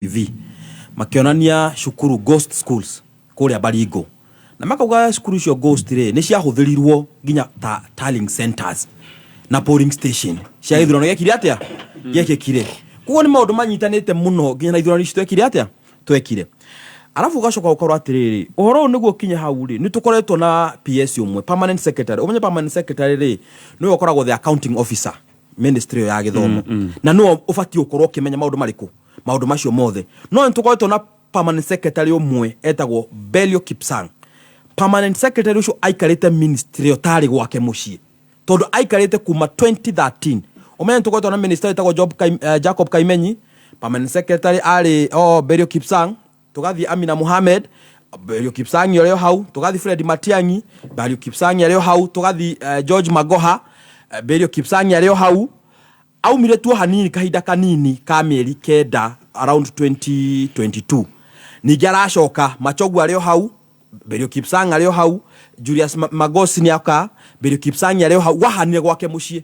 TV makĩonania cukuru ghost schools kũrĩa Baringo na makauga cukuru icio ghost rĩ nĩ ciahũthĩrirwo nginya ta tallying centers na polling station cia gĩthurano gĩekire atĩa gĩekĩkire. Koguo nĩ maũndũ manyitanĩte mũno nginya na ithurano ici twekire atĩa twekire. Arabu ũgacoka ũkorwo atĩrĩrĩ, ũhoro ũyũ nĩguo ũkinye hau rĩ, nĩ tũkoretwo na PS ũmwe, permanent secretary. Ũmenye permanent secretary rĩ, nĩwe ũkoragwo the accounting officer ministry ĩyo ya gĩthomo, na nĩwe ũbatiĩ gũkorwo ũkĩmenya maũndũ marĩkũ, maũndũ macio mothe. No nĩ tũkoretwo na permanent secretary ũmwe etagwo Belio Kipsang. Permanent secretary ũcio aikarĩte ministry ĩyo tarĩ gwake mũciĩ, tondũ aikarĩte kuma 2013. Ũmenye nĩ tũkoretwo na minister wĩtagwo Job Jacob Kaimenyi, permanent secretary arĩ o Belio Kipsang. Tũgathiĩ Amina Mohamed, Belio Kipsang arĩ o hau. Tũgathiĩ Fred Matiang'i, Belio Kipsang arĩ o hau. Tũgathiĩ George Magoha, Belio Kipsang arĩ o hau. Aumire tuo hanini kahinda kanini ka mĩeri 9 around 2022, ningĩ aracoka. Machogu arĩ o hau, Belio Kipsang arĩ o hau, Julius Magosi nĩ aka, Belio Kipsang arĩ o hau. Wahanire gwake mũciĩ,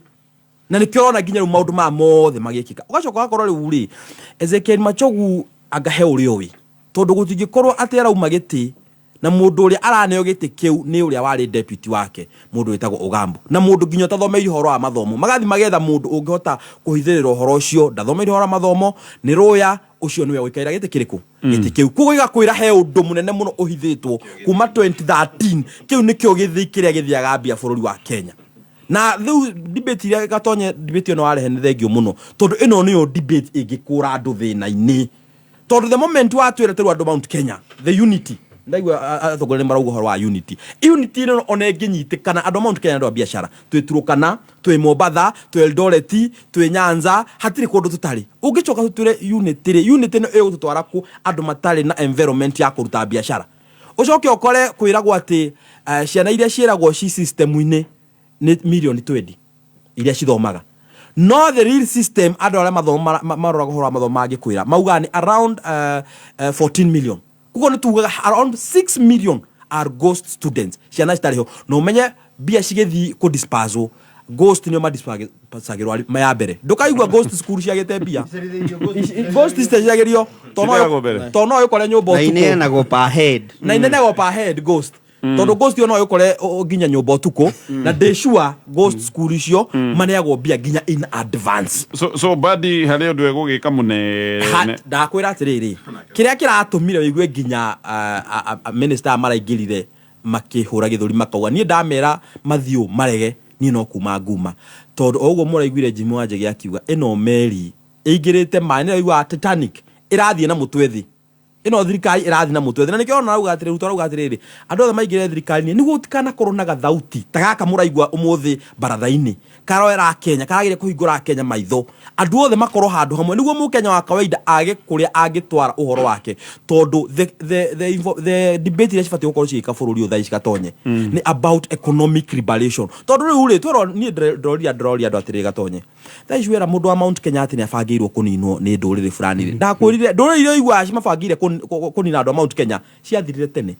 na nĩkĩo ũrona nginya rĩu maũndũ maya mothe magĩkĩka. Ũgacoka ũgakorwo rĩu rĩ, Ezekiel Machogu anga he ũrĩa ũĩ, tondũ gũtingĩkorwo atĩ arauma gĩtĩ na mũndũ ũrĩa araneo gĩtĩ kĩu nĩ ũrĩa warĩ deputy wake, mũndũ wĩtagwo Ogambo, na mũndũ nginya ũtathomeire ũhoro wa mathomo. Magathi magetha mũndũ ũngĩhota kũhithĩrĩra ũhoro ũcio, ndathomeire ũhoro wa mathomo, nĩ rũya ũcio nĩwe ũikaira gĩtĩ kĩrĩkũ, gĩtĩ kĩu. Koguo gĩgakwĩra he ũndũ mũnene mũno ũhithĩtwo kuma 2013. Kĩu nĩkĩo gĩthii kĩrĩa gĩthiaga mbia bũrũri wa Kenya. Na rĩu debate iria gatonye, debate ĩno warehe nĩ thengio mũno, tondũ ĩno nĩyo debate ĩngĩkũra andũ thĩna-inĩ, tondũ the moment watwĩra tarĩu andũ Mount Kenya, the unity, ndaigua atongoria nĩ marauga ũhoro wa unity. Unity ĩno ona ĩngĩnyitĩkana, andũ a Mount Kenya nĩ andũ a biacara. Twĩ Turukana, twĩ Mombatha, twĩ Eldoret, twĩ Nyanza, hatirĩ kũndũ tũtarĩ. Ũngĩcoka tũtwĩre unity rĩ, unity ĩno ĩgũtũtwara kũ andũ matarĩ na environment ya kũruta biacara? Ũcoke ũkore kwĩragwo atĩ ciana iria ciĩragwo ci system-inĩ nĩ mirioni 20 iria cithomaga, no the real system, andũ arĩa mathomo maroraga ũhoro wa mathomo mangĩkwĩra maugaga nĩ around 14 million. Koguo nĩ tugaga around 6 million are ghost students, ciana citarĩ ho. Na ũmenye mbia cigĩthiĩ kũ disperswo, ghost nĩo madispersagĩrwo ya mbere. Ndũkaigua ghost school ciagĩte mbia. Ghost citiagĩrio Ciheagwo mbere. tondũ no ũkore nyũmba Na ũtukũ. Ineanagwo per head. Na ineanagwo per head ghost, tondũ ghost ĩyo no ĩkore nginya nyũmba ũtukũ, na ndĩ sure ghost school icio maneagwo mbia nginya in advance. So Badi harĩ ũndũ egũgĩka mũnene. Ndakwĩra atĩrĩrĩ, kĩrĩa kĩratũmire wĩigue nginya minister aya maraingĩrire makĩhũra gĩthũri makauga niĩ ndamera mathiũ marege, niĩ no kuma nguma, tondũ o ũguo mũraiguire Jimmy Wanjigi akiuga ĩno meri ĩingĩrĩte maĩ, nĩ raiguaga Titanic ĩrathiĩ na mũtwe thĩ. Ĩno thirikari ĩrathiĩ na mũtwe thĩ, na nĩkĩo ona arauga atĩrĩ, Ruto arauga atĩrĩrĩ, andũ othe maingĩre thirikari-inĩ nĩguo gũtikanakorwo na gathauti ta gaka mũraigua ũmũthĩ baratha-inĩ karoera Kenya, karageria kũhingũra Kenya maitho. Andũ othe makorwo handũ hamwe nĩguo mũkenya wa kawaida age kũrĩa angĩtwara ũhoro wake, tondũ the debate iria cibatiĩ gũkorwo cigĩka bũrũri ũyũ thaa ici gatonye nĩ about economic liberation. Tondũ rĩu rĩ, twerwo, niĩ ndĩroria andũ atĩrĩ, gatonye, thaa ici wera mũndũ wa Mount Kenya atĩ nĩ abangĩirwo kũninwo nĩ ndũrĩrĩ fulani rĩ, ndakwĩrire ndũrĩrĩ iria ũiguaga cimabangĩire kũnina andũ a Mount Kenya ciathirire tene.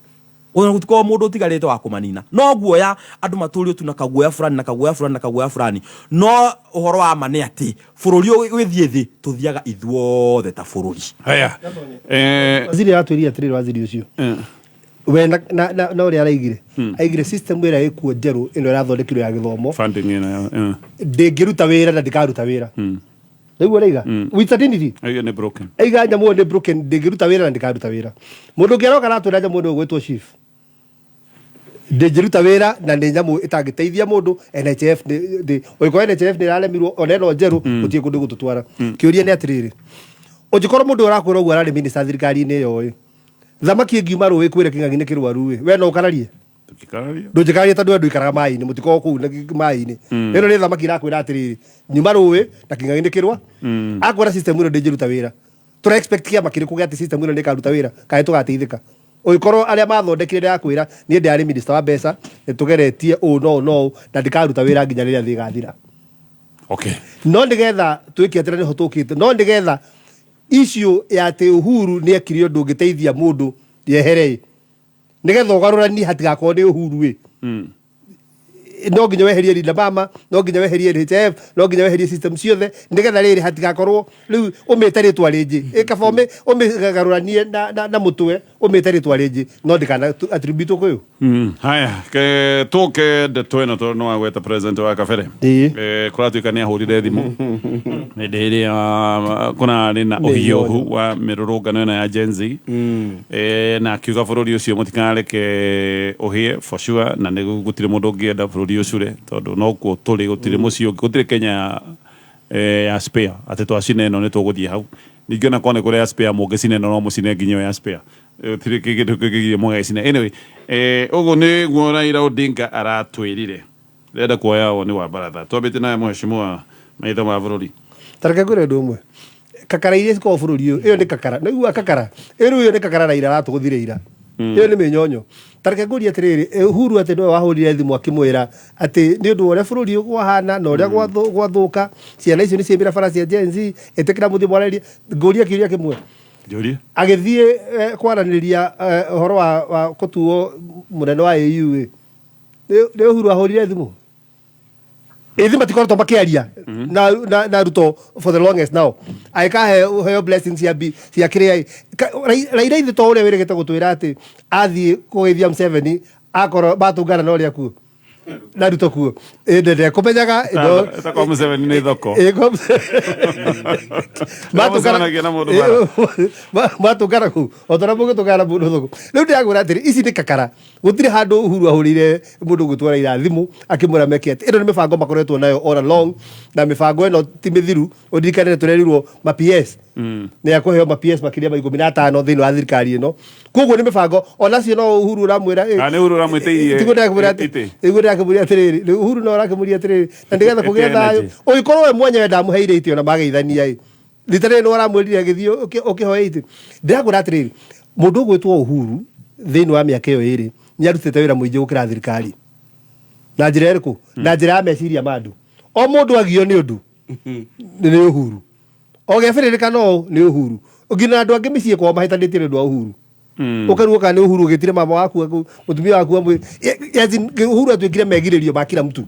Ona gũtikorwo mũndũ ũtigarĩte wa kũmanina, no guoya andũ matũrio tu na kaguoya fulani na kaguoya fulani na kaguoya fulani. No ũhoro wa ma nĩ atĩ bũrũri ũgĩthiĩ thĩ tũthiaga ithuothe ta bũrũri. Haya. Waziri aratwĩrire atĩrĩrĩ, waziri ũcio we na ũrĩa araigire aigire system ĩrĩa ĩkuo njerũ ĩno ĩrathondekirwo ya gĩthomo Funding ĩno ndĩngĩruta wĩra na ndĩkaruta wĩra. Nĩguo ũraiga with certainty. Aiga nĩ broken. Aiga nyamũ ĩyo nĩ broken, ndĩngĩruta wĩra na ndĩkaruta wĩra. Mũndũ ũngĩ aroka aratwĩra nyamũ ĩno ĩgwĩtwo SHIF ndĩngĩruta wĩra na nĩ nyamũ ĩtangĩteithia mũndũ. NHIF ũngĩkorwo NHIF nĩ ĩraremirwo, ona ĩno njerũ gũtirĩ kũndũ gũtũtwara. Kĩũria nĩ atĩrĩrĩ, ũngĩkorwo mũndũ ũyũ ũrakwĩra ũguo ararĩ minister thirikari-inĩ ĩyo ĩ, thamaki ĩngiuma rũĩ kwĩre kĩng'ang'i nĩ kĩrwaru ĩ, we no ũkararie? Tũkĩkararia. Ndũnjĩkararia, tondũ we ndũikaraga maĩ-inĩ, mũtikoragwo kũu maĩ-inĩ. Ĩno nĩ thamaki irakwĩra atĩrĩrĩ, nyuma rũĩ na kĩng'ang'i nĩ kĩrwa. Akwĩra system ĩno ndĩngĩruta wĩra, tũra expect kĩama kĩrĩkũ gĩa atĩ system ĩno nĩ ĩkaruta wĩra kana tũgateithĩka, ũngĩkorwo arĩa mathondekire ndĩrakwĩra niĩ ndĩrarĩ minister wa mbeca, nĩ tũgeretie ũũ no ũũ no ũũ na ndĩkaruta wĩra nginya rĩrĩa thĩ ĩgathira. No nĩgetha twĩke atĩrĩ, nĩho tũkĩte, no nĩgetha issue ya atĩ Uhuru nĩ ekire ũndũ ũngĩteithia mũndũ yehere ĩ, nĩgetha ũgarũranie hatigakorwo nĩ Uhuru ĩ. No nginya weherie Linda Mama, no nginya weherie NHIF, no nginya weherie system ciothe, nigetha rĩrĩ hatigakorwo rĩu ũmĩte rĩtwa rĩngĩ, ĩkaba ũmĩgarũranie na mũtwe, ũmĩte rĩtwa rĩngĩ, no ndĩkana attribute kũyũ. Haya, ke tuke ndeto ĩno tondũ nĩwagweta president wa kabere. Ĩĩ. Kũratuĩka nĩ ahũrire thimũ hĩndĩ ĩrĩa kũrarĩ na Nĩ ũhiũhu wa mĩrũrũngano ĩno ya Gen Z, na akiuga bũrũri ũcio mũtikareke ũhĩe for sure, na nĩ gũtirĩ mũndũ ũngĩenda bũrũri ũcure tondũ nokuo tũrĩ, gũtirĩ mũciĩ ũngĩ, gũtirĩ Kenya ya spare atĩ twacina ĩno nĩ tũgũthiĩ hau. Ningĩ ona korwo nĩ kũrĩ ya spare, mũngĩcina ĩno no mũcine nginya ĩyo ya spare. Gũtirĩ kĩndũ kĩngĩgiria mũgagĩcina. Anyway, ũguo nĩguo Raila Odinga aratwĩrire. Ndĩrenda kuoya woni wa baratha, twambĩte nawe mheshimiwa maitho ma bũrũri. Tareke ngwĩre ũndũ ũmwe, kakara iria cikoragwo bũrũri ũyũ, ĩyo nĩ kakara nĩigua kakara ĩyo rĩu, ĩyo nĩ kakara Raila aratũgũthire ira, ĩyo nĩ mĩnyonyo. Tareke ngũrie atĩrĩrĩ, Uhuru atĩ nĩwe wahũrire thimũ akĩmwĩra atĩ nĩ ũndũ wa ũrĩa bũrũri ũyũ kwahana na ũrĩa gwathũka, ciana icio nĩ ciĩmĩra bara cia Gen Z, ĩtĩkĩra mũthiĩ mwarĩrie. Ngũrie kĩũria kĩmwe. Njũrie. Agĩthiĩ kwaranĩria ũhoro wa kũtuo mũnene wa AU ĩ, nĩ Uhuru ahũrire thimũ ĩthi, matikoretwo makĩaria na Ruto for the longest now, agĩkahe heo blessings cia bi cia kĩrĩa Raila ithe to ũrĩa wĩrĩgĩte gũtwĩra atĩ athiĩ kũgeithia Museveni, akorwo matũngana na ũrĩa kuo na Ruto kuo ndekũmenyaga. Ta kwa Museveni nĩ thoko. Ĩ, kwa Mũcemanagia na mũndũ bara. Matũngana kũu o ta ũrĩa mũngĩtũngana na mũndũ thoko. Rĩu ndĩrakwĩra atĩrĩ, ici nĩ kakara, gũtirĩ handũ Uhuru ahũrĩire mũndũ ũgwĩtwo Raila thimũ akĩmwĩra meke atĩ. Ĩno nĩ mĩbango makoretwo nayo all along, na mĩbango ĩno ti mĩthiru. Ũririkane tũrerirwo ma PS nĩ akũheo ma PS makĩria ma 15 thĩinĩ wa thirikari ĩno, koguo nĩ mĩbango onacio no Uhuru ũramwĩra. Ah, nĩ Uhuru ũramwĩtĩirie Tiguo ndĩrakĩmwĩra atĩ itĩ. Nĩguo ndĩrakĩmũria atĩrĩrĩ, rĩu Uhuru no arakĩmũria atĩrĩrĩ, na nĩgetha kũgĩe Ĩtĩ thayũ energy. ũgĩkorwo we mwenyewe ndamũheire itĩ ona mageithania ĩ rita rĩrĩ nĩ aramwĩrire agĩthiĩ ũkĩhoya itĩ. Ndĩrakwĩra atĩrĩrĩ, mũndũ ũgwĩtwo Uhuru thĩinĩ wa mĩaka ĩyo ĩrĩ nĩ arutĩte wĩra mũingĩ gũkĩra thirikari. Na njĩra ĩrĩkũ? Na njĩra ya meciria ma andũ. O mũndũ agio nĩ ũndũ nĩ Uhuru, o gebĩrĩrĩka no nĩ Uhuru, nginya andũ angĩ mĩciĩ kwao mahĩtanĩtie nĩ ũndũ wa Uhuru. Ũkaruo kana nĩ Uhuru ũgĩtire mama waku mũtumia waku amwe. As in, Uhuru atuĩkire megirĩrio ma kila mtu.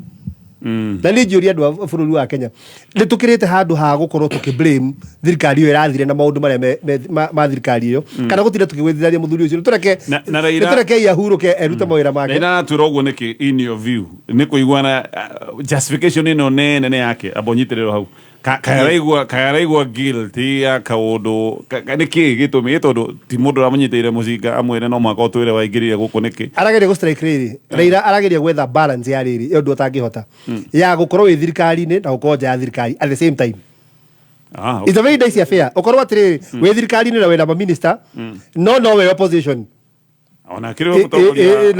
Na nĩ njũria andũ a bũrũri wa Kenya, nĩ tũkĩrĩte handũ ha gũkorwo tũkĩ blame thirikari ĩyo ĩrathire na maũndũ marĩa ma thirikari ĩyo, kana gũtinda tũkĩgwĩthithania mũthuri ũcio? Nĩ tũreke Na Raila- nĩ tũrekei ahurũke erute mawĩra make. Raila aratwĩra ũguo nĩkĩ? In your view, nĩ kũiguana justification ĩno nene nĩ yake amba ũnyitĩrĩrwo hau. Kayaraigua guilty ya kaũndũ nĩ kĩĩ gĩtũmi ĩ, tondũ ti mũndũ ũramũnyitĩire mũcinga amwĩre no mũhaka ũtwĩre waingĩrire gũkũ nĩkĩ. Arageria gũ strike rĩrĩ, Raila arageria gwetha balance ya rĩrĩ ĩyo ũndũ ũtangĩhota ya gũkorwo wĩ thirikari-inĩ na gũkorwo nja ya thirikari at the same time. Ah, okay. It's a very dicey affair ũkorwo atĩrĩrĩ wĩ thirikari-inĩ na wĩna maminista no we opposition. Ona akĩrĩ we mũtongoria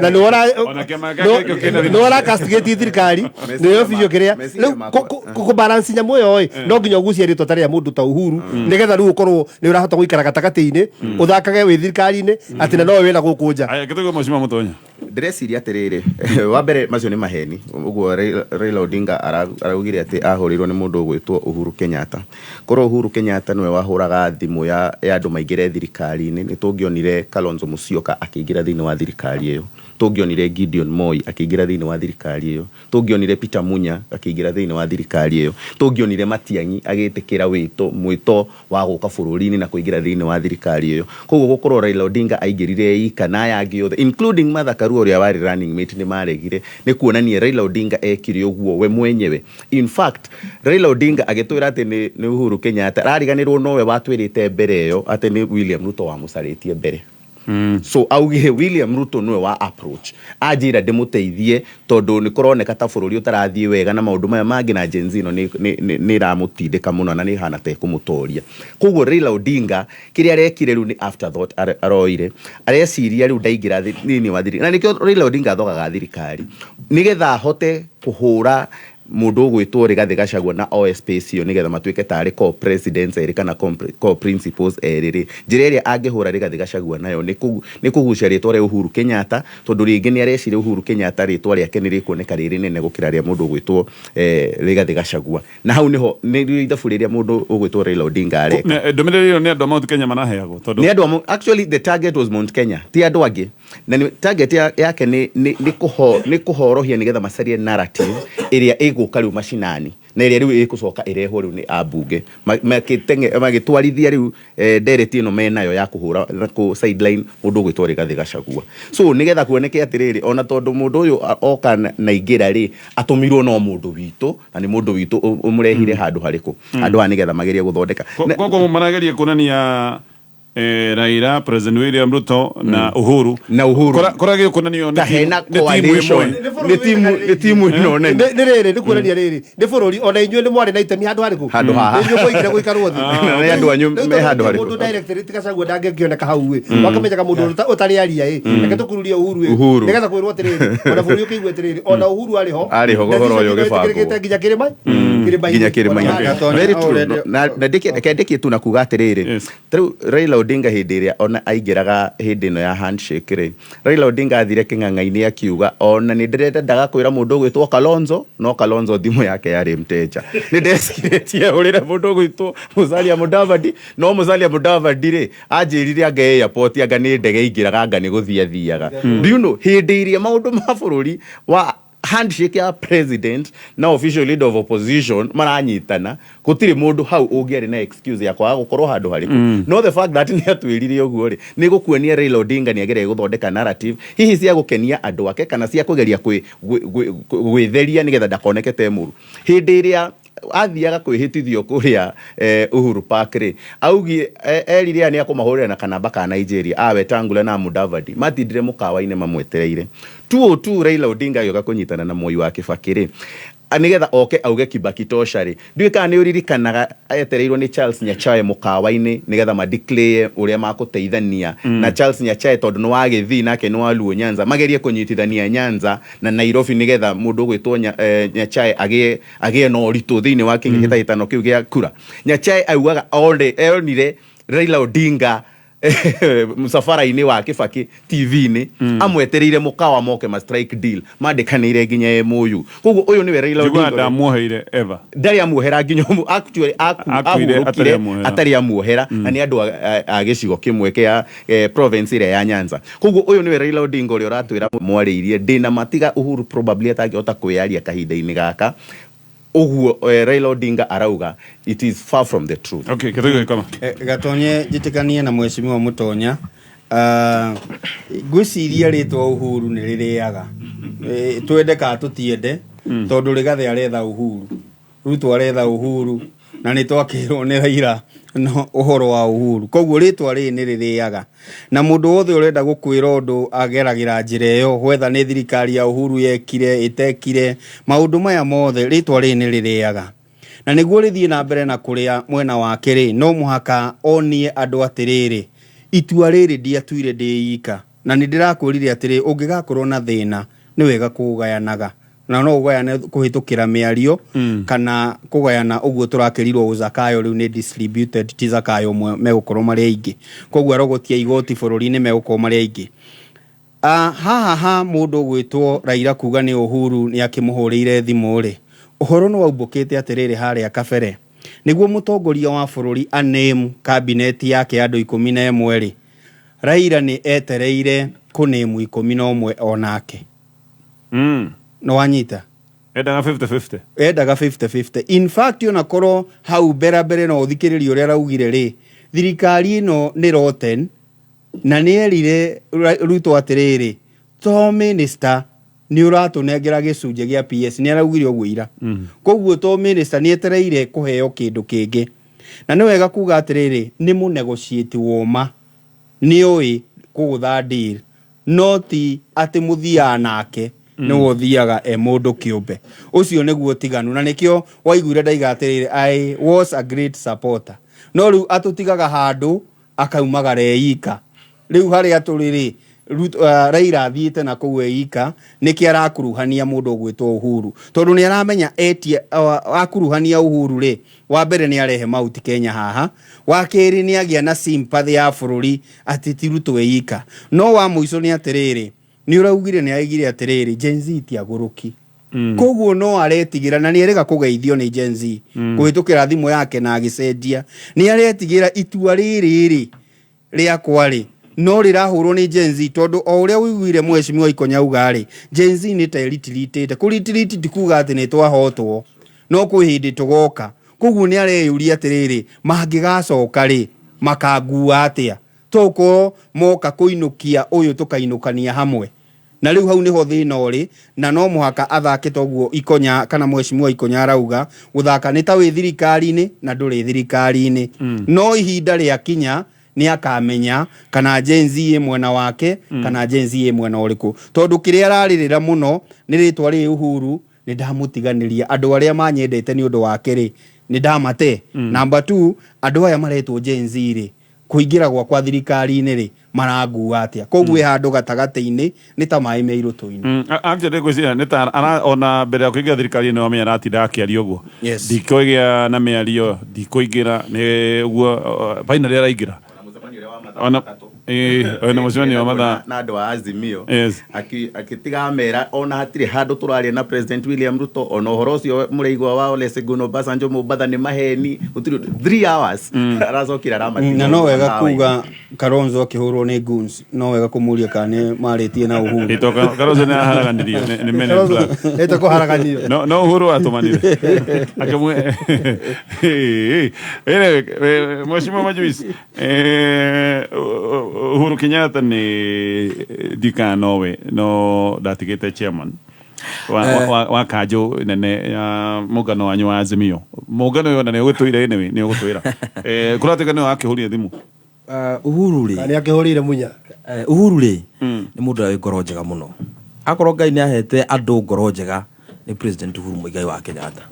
Na nĩ Ona kĩama gĩake nĩkĩo kĩna nĩ wara castigate thirikari nĩ official kĩrĩa Meciria rĩu makwa- kũ balance nyamũ ĩyo ĩ, no nginya ũgucie rĩtwa ta rĩa mũndũ ta Uhuru, nĩgetha rĩu ũkorwo nĩ ũrahota gũikara gatagatĩ-inĩ, ũthakage wĩ thirikari-inĩ atĩ na nowe wĩna gũkũ nja. Aya, kĩtũgwo mheshimiwa Mũtonya. Ndĩreciria atĩrĩrĩ, wa mbere macio nĩ maheni ũguo Raila Odinga araugire atĩ ahũrĩirwo nĩ mũndũ ũgwĩtwo Uhuru Kenyatta. Korwo Uhuru Kenyatta nĩwe wahũraga thimũ ya andũ maingĩre thirikari-inĩ, nĩ tũngĩonire Kalonzo Musyoka akĩingĩra thĩinĩ wa thirikari ĩyo, tũngĩonire Gideon Moi akĩingĩra thĩinĩ wa thirikari ĩyo, tũngĩonire Peter Munya akĩingĩra thĩinĩ wa thirikari ĩyo, tũngĩonire Matiang'i agĩtĩkĩra wĩto mwĩto wa gũka bũrũri-inĩ na kũingĩra thĩinĩ wa thirikari ĩyo. Koguo gũkorwo Raila Odinga aingĩrire ika na aya angĩ othe, including Martha Karua ũrĩa warĩ running mate, nĩ maregire, nĩ kuonania Raila Odinga ekire ũguo we mwenyewe. In fact, Raila Odinga agĩtwĩra atĩ nĩ Uhuru Kenyatta, arariganĩrwo nowe watwĩrĩte mbere ĩyo atĩ nĩ William Ruto wamũcarĩtie mbere. So augire William Ruto nĩwe wa approach anjĩra ndĩmũteithie tondũ nĩ kũroneka ta bũrũri ũtarathiĩ wega na maũndũ maya mangĩ, na Gen Z ĩno nĩ ĩramũtindĩka mũno na nĩ ĩhana ta ĩkũmũtoria. Koguo Raila Odinga kĩrĩa arekire rĩu nĩ afterthought aroire, areciria rĩu ndaingĩra thĩinĩ wa thirikari, na nĩkĩo Raila Odinga athogaga thirikari nĩgetha ahote kũhũra mũndũ ũgwĩtwo Rigathĩ Gachagua na oe space ĩyo, nĩgetha matuĩke tarĩ co-presidents erĩ kana co-principals erĩ rĩ. Njĩra ĩrĩa angĩhũra Rigathĩ Gachagua nayo nĩ kũgucia rĩtwa rĩa Uhuru Kenyatta, tondũ rĩngĩ nĩ areciria Uhuru Kenyatta rĩtwa rĩake nĩ rĩkuoneka rĩrĩ nene gũkĩra rĩa mũndũ ũgwĩtwo Rigathĩ Gachagua, na hau nĩho nĩrĩo ithabu rĩrĩa mũndũ ũgwĩtwo Raila Odinga areka. Ndũmĩrĩri ĩyo nĩ andũ a Mount Kenya maraheagwo tondũ Nĩ andũ a actually the target was Mount Kenya, ti andũ angĩ. Na target yake nĩ kũhorohia nĩgetha macarie narrative ĩrĩa ĩgũka rĩu macinani na ĩrĩa rĩu ĩgũcoka ĩrehwo rĩu nĩ ambunge magĩtwarithia rĩu ndereti ĩno menayo ya kũhũra na kũ sideline mũndũ ũgwĩtwo Rigathĩ Gachagua. So nĩgetha kuoneke atĩrĩrĩ, ona tondũ mũndũ ũyũ oka na ingĩra rĩ, atũmirwo no mũndũ witũ, na nĩ mũndũ witũ ũmũrehire handũ harĩkũ, handũ haha, nĩgetha magerie gũthondeka. Koguo marageria kuonania Raila, President William Ruto na Uhuru Na Uhuru. Kũragio kuonanio nĩ ta hena nĩ timu coalition. ĩmwe. Nĩ timu ĩno nene. Nĩ rĩrĩ, nĩ kuonania rĩrĩ nĩ bũrũri ona inyuĩ nĩ mwarĩ na itemi handũ harĩkũ. Handũ haha. Nĩ inyuĩ mwoigire gũikarwo thĩ. Na nĩ andũ anyu Rĩu me tondũ handũ gũtirĩ harĩkũ. mũndũ direct ti Gachagua ndangĩkĩoneka hau ĩ, wakamenyaga mũndũ ũtarĩ aria ĩ, reke tũkururie Uhuru ĩ, Uhuru. nĩgetha kwĩrwo atĩrĩrĩ, ona bũrũri ũkĩigue atĩrĩrĩ, ona Uhuru arĩ ho. Arĩ ho, ũhoro ũyũ ũgĩbangwo. Ĩtĩkĩrĩkĩte nginya kĩrĩma Nginya kĩrĩma-inĩ. Ona Gatonya, Very true. Na reke ndĩkie tu na kuga atĩrĩrĩ, tarĩu Raila Odinga hĩndĩ ĩrĩa ona aingĩraga hĩndĩ ĩno ya handshake rĩ, Raila Odinga athire kĩng'ang'a-inĩ akiuga ona nĩ ndĩrendaga kwĩra mũndũ ũgwĩtwo Kalonzo, no Kalonzo thimũ yake yarĩ mteja. Nĩ ndecirĩtie hũrĩre mũndũ ũgwĩtwo Musalia Mudavadi, no Musalia Mudavadi rĩ, anjĩrire anga airport, anga nĩ ndege ingĩraga, anga nĩ gũthiĩ athiaga. Do you know hĩndĩ ĩrĩa maũndũ ma bũrũri wa handshake ya president na official leader of opposition maranyitana, gũtirĩ mũndũ hau ũngĩarĩ na excuse ya kwaga gũkorwo handũ harĩkũ? No the fact that nĩ atwĩrire ũguo rĩ, nĩ gũkuonia Raila Odinga nĩ ageria gũthondeka narrative hihi cia gũkenia andũ ake kana cia kũgeria gwĩtheria nĩgetha ndakoneke te mũru. Hĩndĩ ĩrĩa athiaga kwĩhĩtithio kũrĩa Uhuru Park rĩ, augie erire aya nĩ akũmahũrĩra na kanamba ka Nigeria, a Wetangula na Mudavadi matindire mũkawa-inĩ mamwetereire. 202 Raila Odinga agĩũka kũnyitana na Moi wa Kibaki rĩ, nĩgetha oke auge "Kibaki tosha" rĩ, ndiũĩ kana nĩ ũririkanaga etereirwo nĩ Charles Nyachae mũkawa-inĩ nĩgetha madeclare ũrĩa makũteithania na Charles Nyachae, tondũ nĩ wa Gĩthii nake nĩ wa Luo Nyanza, magerie kũnyitithania Nyanza na Nairobi nĩgetha mũndũ ũgwĩtwo Nyachae agĩe na ũritũ thĩinĩ wa kĩhĩtahĩtano kĩu gĩa kura. Nyachae augaga one onire Raila Odinga msafara-inĩ wa Kibaki TV-inĩ amwetereire mũkawa moke ma strike deal mandĩkanĩire nginya MOU. Koguo ũyũ nĩwe Raila Njiguaga Odinga. Ndamuoheire ever. Ndarĩ amuohera nginya actually Akuire atarĩ ahurũkire amuohera. Atarĩ amuohera, na nĩ andũ a gĩcigo kĩmwe kĩa province ĩrĩa ya Nyanza. Koguo ũyũ nĩwe Raila Odinga ũrĩa ũratwĩra mwarĩirie ndĩna matiga Uhuru probably atangĩhota kwĩyaria kahinda-inĩ gaka. Ũguo Raila Odinga arauga, it is far from the truth. Okay, Gĩtũgĩ gĩkoma. Gatonye, njĩtĩkanie na mheshimiwa Mũtonya. Ngwĩciria rĩtwa Uhuru nĩ rĩrĩaga. Twende kana tũtiende, tondũ Rĩgathĩ aretha Uhuru, Ruto aretha Uhuru, na nĩ twakĩrwo nĩ Raila no ũhoro wa Uhuru. Koguo rĩtwa rĩrĩ nĩ rĩrĩaga, na mũndũ wothe ũrenda gũkwĩra ũndũ ageragĩra njĩra ĩyo, whether nĩ thirikari ya Uhuru yekire ĩtekire maũndũ maya mothe, rĩtwa rĩrĩ nĩ rĩrĩaga. Na nĩguo rĩthiĩ na mbere na kũrĩa mwena wake rĩ, no mũhaka onie andũ atĩrĩrĩ, itua rĩrĩ ndiatuire ndĩ ika, na nĩ ndĩrakwĩrire atĩrĩ, ũngĩgakorwo na thĩna nĩ wega kũũgayanaga, na no ũgayane kũhĩtũkĩra mĩario kana kũgayana ũguo tũrakĩrirwo ũzakayo rĩu nĩ distributed, ti zakayo ũmwe, megũkorwo marĩ aingĩ. Koguo arogotia igoti bũrũri-inĩ megũkorwo marĩ aingĩ. Haha ha mũndũ ũgwĩtwo Raila kuga nĩ Uhuru nĩ akĩmũhũrĩire thimũ rĩ, ũhoro nĩ waumbũkĩte atĩrĩrĩ, harĩa kabere nĩguo mũtongoria wa bũrũri aname kabineti yake ya andũ 11 rĩ, Raila nĩ etereire kũnĩmu 11 onake. Nĩ wanyita? Endaga 50-50. Endaga 50-50. In fact, ona korwo hau mbere mbere no ũthikĩrĩrie ũrĩa araugire rĩ, thirikari ĩno nĩ rotten, na nĩ erire Ruto atĩrĩrĩ, to minister nĩ ũratũnengera gĩcunjĩ gĩa PS, nĩ araugire ũguo ira. Koguo to minister nĩ etereire kũheo kĩndũ kĩngĩ. Na nĩ wega kuga atĩrĩrĩ, nĩ mũnegotiate woma, nĩ ũĩ kũgũtha deal, no ti atĩ mũthiaga nake nĩwe ũthiaga e mũndũ kĩũmbe. Ũcio nĩguo tiganu, na nĩkĩo waiguire ndaiga atĩrĩrĩ, I was a great supporter, no rĩu atũtigaga handũ akaumagara eika. Rĩu harĩa tũrĩ rĩ, Raila athiĩte na kũu eika, nĩkĩ arakuruhania mũndũ ũgwĩtwo Uhuru? Tondũ nĩ aramenya etie akuruhania Uhuru rĩ, wa mbere nĩ arehe Mount Kenya haha, wa kerĩ nĩ agĩa na sympathy ya bũrũri atĩ ti Ruto eika. No wa mũico nĩ atĩrĩrĩ, nĩ ũraugire nĩ aigire atĩrĩrĩ, Gen Z ti agũrũki. Koguo no aretigĩra, na nĩ erĩga kũgeithio nĩ Gen Z kũhĩtũkĩra thimũ yake na agĩcenjia. Nĩ aretigĩra itua rĩrĩ rĩ rĩakwa rĩ, No rĩrahũrwo nĩ Gen Z tondũ o ũrĩa ũiguire mheshimiwa Ikonya auga rĩ, Gen Z nĩ ta ĩritiritĩte. Kũritiriti ti kuga atĩ nĩ twahotwo, no kwĩ hĩndĩ tũgoka. Koguo nĩ areyũria atĩrĩrĩ, mangĩgacoka rĩ, makangua atĩa? Tokorwo moka kũinũkia ũyũ tũkainũkania hamwe. Na rĩu hau nĩho thĩna ũrĩ, na no mũhaka athake toguo Ikonya kana mheshimiwa Ikonya arauga, gũthaka nĩ ta wĩ thirikari-inĩ na ndũrĩ thirikari-inĩ. No ihinda rĩakinya nĩ akamenya kana Gen Z ĩ mwena wake kana Gen Z ĩ mwena ũrĩkũ. Tondũ kĩrĩa ararĩrĩra mũno nĩ rĩtwa rĩrĩ Uhuru, nĩ ndamũtiganĩria. Andũ arĩa manyendete nĩ ũndũ wake rĩ, nĩ ndamate. Number two, andũ aya maretwo Gen Z rĩ, kũingĩra gwakwa thirikari-inĩ rĩ, marangua atĩa? Koguo ĩ handũ gatagatĩ-inĩ, nĩ ta maĩ me irũtũ-inĩ. Actually ngwĩciria nĩ ta ona mbere ya kũingĩra thirikari-inĩ wamenya aratinda akĩaria ũguo. Yes. Ndikũgĩa na mĩario, ndikũingĩra, nĩ ũguo, finally araingĩra. Ona ona mũcemanio wa mathaa. Na andũ a Azimio. Yes. Akĩtiga amera ona hatirĩ handũ tũraria na President William Ruto, ona ũhoro ũcio mũraigua wa Olusegun Obasanjo Mombatha nĩ maheni, gũtirĩ ũndũ. 3 hours. Aracokire aramatiga Na no wega mathaa-inĩ. kuga Kalonzo akĩhũrwo nĩ goons, no wega kũmũria kana nĩ marĩtie na Uhuru. Ito Kalonzo nĩ aharaganirio nĩ Men in Black. Ĩtwo kũharaganio. No, no Uhuru atũmanire. Akĩmwe Anyway, Mheshimiwa Majuice, Uhuru Kenyatta nĩ ndikana nowe no ndatigĩte chairman wa kanjũ nene ya mũngano wanyu wa Azimio. Mũngano ũyũ ona nĩ ũgũtwĩra anyway, nĩ ũgũtwĩra. Kũratuĩka nĩwe wakĩhũrire thimũ. Uhuru rĩ. Nĩ akĩhũrĩire Munya. Uhuru rĩ, nĩ mũndũ ũrĩa wĩ ngoro njega mũno. Akorwo Ngai nĩ ahete andũ ngoro njega, nĩ President Uhuru Muigai wa Kenyatta.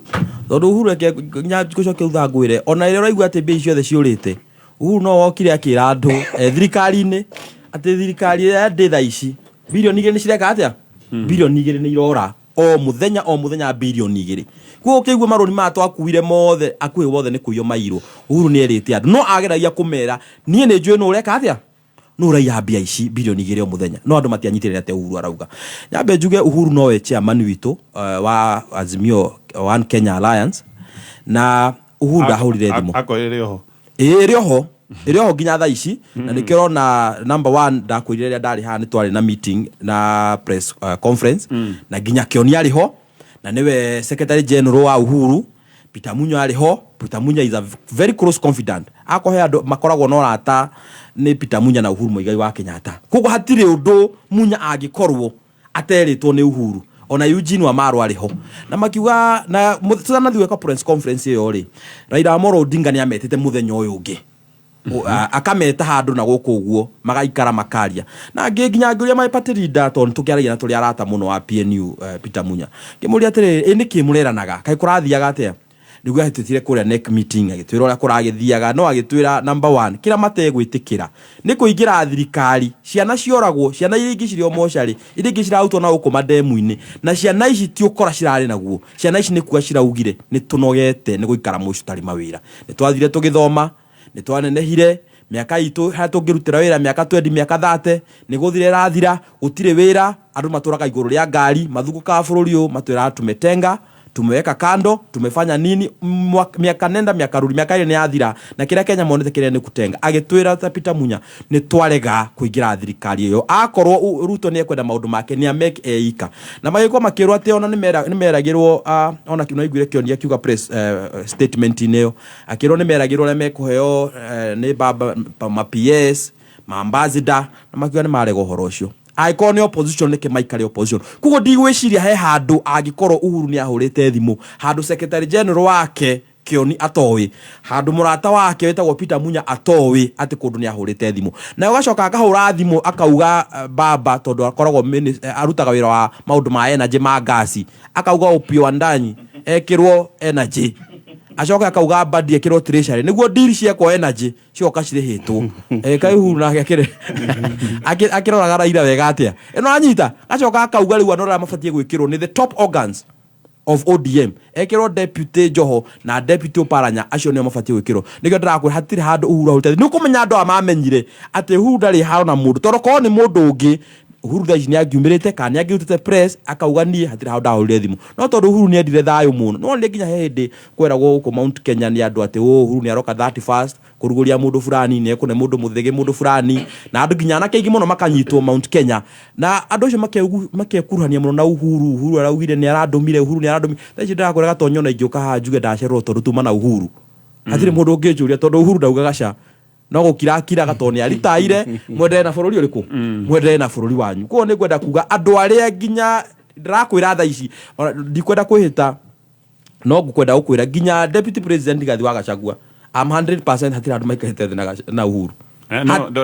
Tondũ Uhuru reke nginya ngũcoke thutha ngwĩre, ona rĩrĩa ũraigua atĩ mbia ici ciothe ciũrĩte, Uhuru no wokire akĩra andũ thirikari-inĩ atĩ thirikari ĩrĩa ndĩ thaa ici birioni 2 nĩ cireka atĩa? Birioni 2 nĩ irora o mũthenya o mũthenya birioni 2. Koguo ũkĩigua marũni maya twakuire mothe akuhĩ wothe nĩ kũiywo maiyirwo. Uhuru nĩ erĩte andũ no ageragia kũmera niĩ nĩ njũĩ nũ ũreka atĩa? Nũ ũraiya mbia ici birioni 2 o mũthenya. No andũ matianyitĩrĩire atĩ Uhuru arauga. Nyambe njuge Uhuru nowe chairman witũ wa Azimio One Kenya Alliance na Uhuru ndahũrire thimũ. Akorwo ĩrĩ oho. Ĩĩ ĩrĩ oho. Ĩrĩ oho nginya thaa ici na nĩkĩo ũrona number one ndakwĩrire rĩrĩa ndarĩ haha nĩ twarĩ na meeting na press conference na nginya Kĩoni arĩ ho na nĩwe secretary general wa Uhuru. Peter Munya arĩ ho. Peter Munya is a very close confidant. Akorwo he andũ makoragwo na ũrata nĩ Peter Munya na Uhuru Muigai wa Kenyatta. Koguo hatirĩ ũndũ Munya angĩkorwo aterĩtwo nĩ Uhuru. Ona Eugene Wamalwa arĩ ho. Na makiuga na tũtanathiĩ gwĩka press conference ĩyo rĩ, Raila Amolo Odinga nĩ ametĩte mũthenya ũyũ ũngĩ. Akameta handũ na gũkũ ũguo magaikara makaria. Na nginya ngĩũria my party leader tondũ nĩ tũkĩaragia na tũrĩ arata mũno wa PNU Peter Munya. Ngĩmũria atĩrĩrĩ, ĩ nĩkĩ mũreranaga? Kaĩ kũrathiaga atĩa? Nĩguo ahĩtũkire kũrĩa NEC meeting agĩtwĩra ũrĩa kũragĩthiaga no agĩtwĩra number one kĩrĩa mategwĩtĩkĩra nĩ kũingĩra thirikari ciana cioragwo ciana iria ingĩ cirĩ o mocarĩ iria ingĩ cirarutwo na gũkũ mandemu-inĩ na ciana ici ti ũkora cirarĩ naguo ciana ici nĩ kuga ciraugire nĩ tũnogete nĩ gũikara mũciĩ tũtarĩ mawĩra nĩ twathire tũgĩthoma nĩ twanenehire mĩaka itũ harĩa tũngĩrutĩra wĩra mĩaka 20 mĩaka 30 nĩ gũthira ĩrathira gũtirĩ wĩra andũ matũraga igũrũ rĩa ngari mathungũkaga bũrũri ũyũ matwĩraga tumetenga tumeweka kando tumefanya nini miaka nenda miaka rudi miaka ĩrĩ nĩ yathira na kĩrĩa Kenya monete kĩrĩa nĩ kutenga agĩtwĩra ta Peter Munya nĩ twarega kũingĩra thirikari ĩyo akorwo Ruto nĩ ekwenda maũndũ make nĩ ameke eika na magĩkorwo makĩrwo atĩ ona nĩ meragĩrwo ona no iguire Kĩoni akiuga press statement-inĩ ĩyo akĩrwo nĩ meragĩrwo ũrĩa mekũheo nĩ baba ma PS ma ambassador na makiuga nĩ marega ũhoro ũcio angĩkorwo nĩ opposition nĩkĩ maikare opposition koguo ndigwĩciria he handũ angĩkorwo Uhuru nĩ ahũrĩte thimũ handũ secretary general wake Kĩoni atoĩ handũ mũrata wake wĩtagwo Peter Munya atoĩ atĩ kũndũ nĩ ahũrĩte thimũ na ũgacoka akahũra thimũ akauga baba tondũ akoragwo arutaga wĩra wa maũndũ ma energy ma ngasi akauga Opiyo Wandayi ekĩrwo energy acoke akauga Mbadi ekĩrwo treasury nĩguo deal ciekwo energy cioka cirĩhĩtwo. Kaĩ Uhuru nake akĩroraga Raila wega atĩa ĩno anyita acoka akauga rĩu andũ arĩa mabatiĩ gwĩkĩrwo nĩ the top organs of ODM ekĩrwo deputy Joho na deputy Oparanya acio nĩo mabatiĩ gwĩkĩrwo nĩkĩo ndĩrakwĩra hatirĩ handũ Uhuru ahutĩtie nĩ ũkũmenya andũ aya mamenyire atĩ Uhuru ndarĩ haro na mũndũ tondũ korwo nĩ mũndũ ũngĩ Uhuru thaa ici nĩ angiumĩrĩte kana nĩ angĩrutĩte press akauga niĩ hatirĩ handũ ndahũrire thimũ no tondũ Uhuru nĩ endire thayũ mũno no nĩ nginya he hĩndĩ kweragwo gũkũ Mount Kenya nĩ andũ atĩ Uhuru nĩ aroka 31st Kũrugũria mũndũ fulani nĩ ekũne mũndũ mũthĩgĩ mũndũ fulani, na andũ nginya anake aingĩ mũno makanyitwo Mount Kenya, na andũ acio makekuruhania mũno na Uhuru. Uhuru araugire nĩ arandũmire, Uhuru nĩ arandũmire. Thaa ici ndĩrakwĩra, Gatonyo, na ingĩũka haha njuge ndacererwo tondũ tuma na Uhuru, hatirĩ mũndũ ũngĩnjũria, tondũ Uhuru ndaugaga ca, no gũkirakiraga tondũ nĩ aritaire. Mwendelee na bũrũri ũrĩkũ? Mwendelee na bũrũri wanyu. Koguo nĩ ngwenda kuga andũ arĩa nginya ndĩrakwĩra thaa ici, ona ndikwenda kwĩhĩta, no ngũkwenda gũkwĩra nginya Deputy President Rigathi wa Gachagua, I'm 100% hatirĩ andũ maikarĩte thĩ na Uhuru.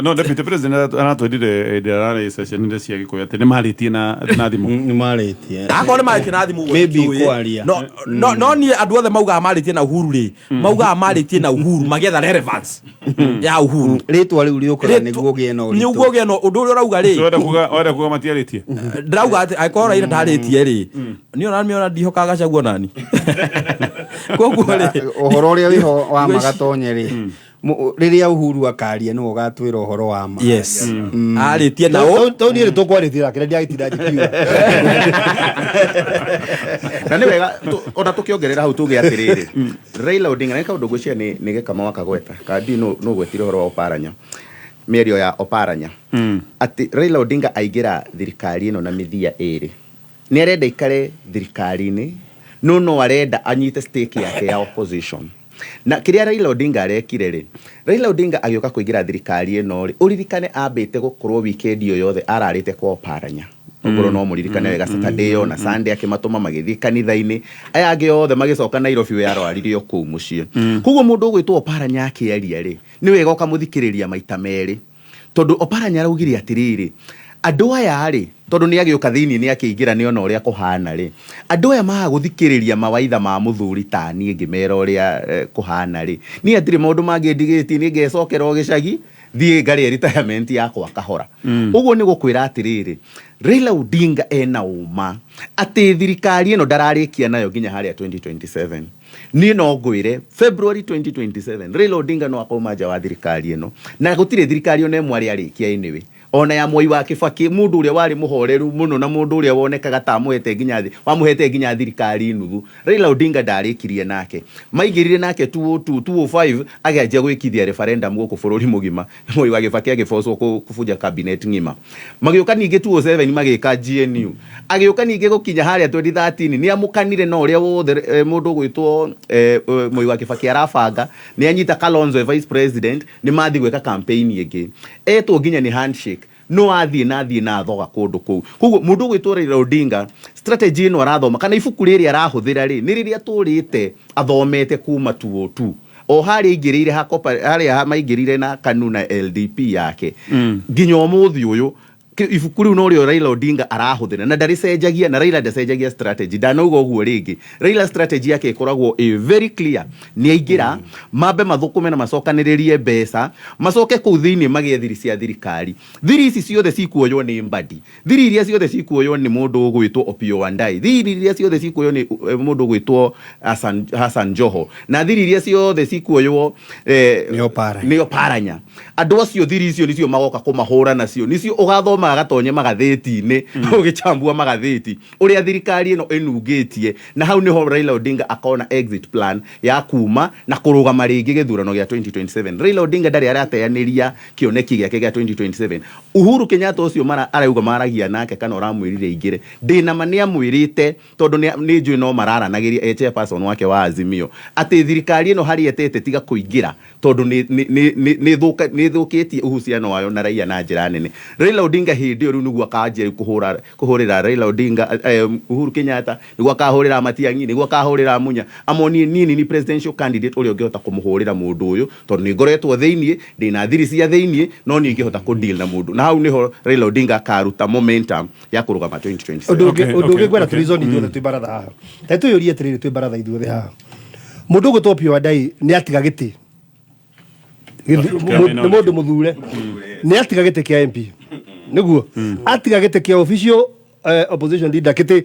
No Deputy President aratwĩrire hĩndĩ ĩrĩa ararĩ ceceni cia Gĩkũyũ atĩ nĩ marĩtie na thimũ. Nĩ marĩtie. Akorwo nĩ marĩtie na thimũ ũguo Maybe ndikĩũĩ. kwaria. No niĩ andũ othe maugaga marĩtie na Uhuru rĩ, maugaga marĩtie na Uhuru magĩetha relevance ya Uhuru. Rĩtwa rĩu rĩũkaga nĩguo ũgĩe na ũritũ. Nĩguo ũgĩe na ũndũ ũrĩa ũrauga rĩ. Wenda kuga matiarĩtie? Ndĩrauga atĩ angĩkorwo Raila ndarĩtie rĩ, niĩ ona niĩ ona ndihokaga Gachagua nani, koguo rĩ Ũhoro ũrĩa wĩho wa magatonye rĩ, rĩrĩa Uhuru akaria nĩwe ũgatwĩra ũhoro wa ma. Yes, arĩtie nao. Tau niĩ nĩ tũkwarĩtie nake na ndiagĩtinda njikiuga. Na nĩ wega ona tũkĩongerera hau tuge atĩrĩrĩ, Raila Odinga nĩ kaũndũ ngwĩciria nĩ gĩkama wakagweta kandi nũ gwetire ũhoro wa Oparanya, mĩario ya Oparanya atĩ Raila Odinga aingĩra thirikari ĩno na mĩthia ĩrĩ. Nĩ arenda ikare thirikari-inĩ, no arenda anyite stake yake ya opposition. Na kĩrĩa Raila Odinga arekire rĩ, Raila Odinga agĩũka kũingĩra thirikari ĩno rĩ, ũririkane ambĩte gũkorwo weekend ĩyo yothe ararĩte kwa Oparanya, okorwo no mũririkane wega, Saturday ĩyo na Sunday akĩmatũma magĩthiĩ kanitha-inĩ, aya angĩ othe magĩcoka Nairobi, we arwarire o kũu mũciĩ. Koguo mũndũ ũgwĩtwo Oparanya akĩaria rĩ, nĩ wega ũkamũthikĩrĩria maita merĩ, tondũ Oparanya araugire atĩrĩrĩ, andũ aya rĩ, tondũ nĩ agĩũka thĩinĩ, nĩ akĩingĩra, nĩ ona ũrĩa kũhana rĩ, andũ aya maga gũthikĩrĩria mawaitha ma mũthuri ta niĩ ngĩmera ũrĩa kũhana rĩ, niĩ hatirĩ maũndũ mangĩ ndigĩtie, niĩ ngecokera o gĩcagi, thiĩ ngarĩe retirement yakwa kahora. Ũguo nĩ gũkwĩra atĩrĩrĩ, Raila Odinga ena ũma atĩ thirikari ĩno ndararĩkia nayo nginya harĩa 2027. Niĩ no ngwĩre February 2027 Raila Odinga no akauma nja wa thirikari ĩno, na gũtirĩ thirikari ona ĩmwe arĩ arĩkia anyway, ona ya Mwai wa Kibaki, mũndũ ũrĩa warĩ mũhoreru mũno na mũndũ ũrĩa wonekaga ta amũhete nginya wamũhete nginya thirikari nuthu, Raila Odinga ndarĩkirie nake. Maingĩrire nake 2002, 2005 agĩanjia gwĩkithia referendum gũkũ bũrũri mũgima, Moi wa Kibaki agĩbocwo kũbunja cabinet ng'ima. Magĩũka ningĩ 2007 magĩka GNU, agĩũka ningĩ gũkinya harĩa 2013 nĩ amũkanire na ũrĩa wothe mũndũ ũgwĩtwo Moi wa Kibaki arabanga. Nĩ anyita Kalonzo e vice president, nĩ mathiĩ gwĩka campaign ĩngĩ, etwo nginya nĩ handshake, no athiĩ na athiĩ na athoga kũndũ kũu. Koguo mũndũ ũgwĩtwo Raila Odinga, strategy ĩno arathoma kana ibuku rĩrĩ arahũthĩra rĩ, nĩ rĩrĩa tũrĩte athomete kuma 202 o harĩa aingĩrĩire hakopa, harĩa maingĩrire na KANU na LDP yake nginya ũmũthĩ ũyũ. Ibuku rĩu norĩo Raila Odinga arahũthĩra na ndarĩcenjagia, na Raila ndacenjagia strategy. Ndanauga ũguo rĩngĩ, Raila strategy yake ĩkoragwo ĩ very clear. Nĩ aingĩra, mambe mathũkũme na macokanĩrĩrie mbeca, macoke kũu thĩinĩ magĩe thiri cia thirikari. Thiri ici ciothe cikuoywo nĩ Mbadi, thiri iria ciothe cikuoywo nĩ mũndũ ũgwĩtwo Opiyo Wandayi, thiri iria ciothe cikuoywo nĩ mũndũ ũgwĩtwo Hassan Joho, na thiri iria ciothe cikuoywo Nĩ Oparanya. Nĩ Oparanya. Andũ acio thiri icio nĩcio magoka kũmahũra nacio, nĩcio ũgathomaga Gatonye magathĩti-inĩ ũgĩchambua magathĩti ũrĩa thirikari ĩno ĩnungĩtie. Na hau nĩho Raila Odinga akona exit plan ya kuma na kũrũgama rĩngĩ gĩthurano gĩa 2027. Raila Odinga ndarĩ arateanĩria kĩoneki gĩake gĩa 2027. Uhuru Kenyatta ũcio mara arauga maragia nake kana ũramwĩrire aingĩre, ndĩna ma nĩ amwĩrĩte, tondũ nĩ njũĩ no mararanagĩria e chairperson wake wa Azimio atĩ thirikari ĩno harĩa etete tiga kũingĩra, tondũ nĩ ĩthũkĩtie uhusiano wayo na raia na njĩra nene. Raila Odinga hĩndĩ ĩyo rĩu nĩguo akanjia rĩu kũhũrĩra Raila Odinga, Uhuru Kenyatta, nĩguo akahũrĩra Matiang'i, nĩguo akahũrĩra Munya, amonie niĩ nĩ presidential candidate ũrĩa ũngĩhota kũmũhũrĩra mũndũ ũyũ, tondũ nĩ ngoretwo thĩiniĩ, ndĩna thiri cia thĩiniĩ, no niĩ ingĩhota kũ deal na mũndũ. Na hau nĩho Raila Odinga akaruta momentum ya kũrũgama 2027. Ũndũ ũngĩ, ũndũ ũngĩ ngwenda tũrizoni ithuothe twĩ baratha haha, ta twĩyũrie atĩrĩrĩ, twĩ baratha ithuothe haha, mũndũ ũgwĩtwo Opiyo Wandayi nĩ atiga gĩtĩ nĩ mũndũ mũthure, nĩ atiga gĩtĩ kĩa MP, nĩguo atiga gĩtĩ kĩa official opposition leader, gĩtĩ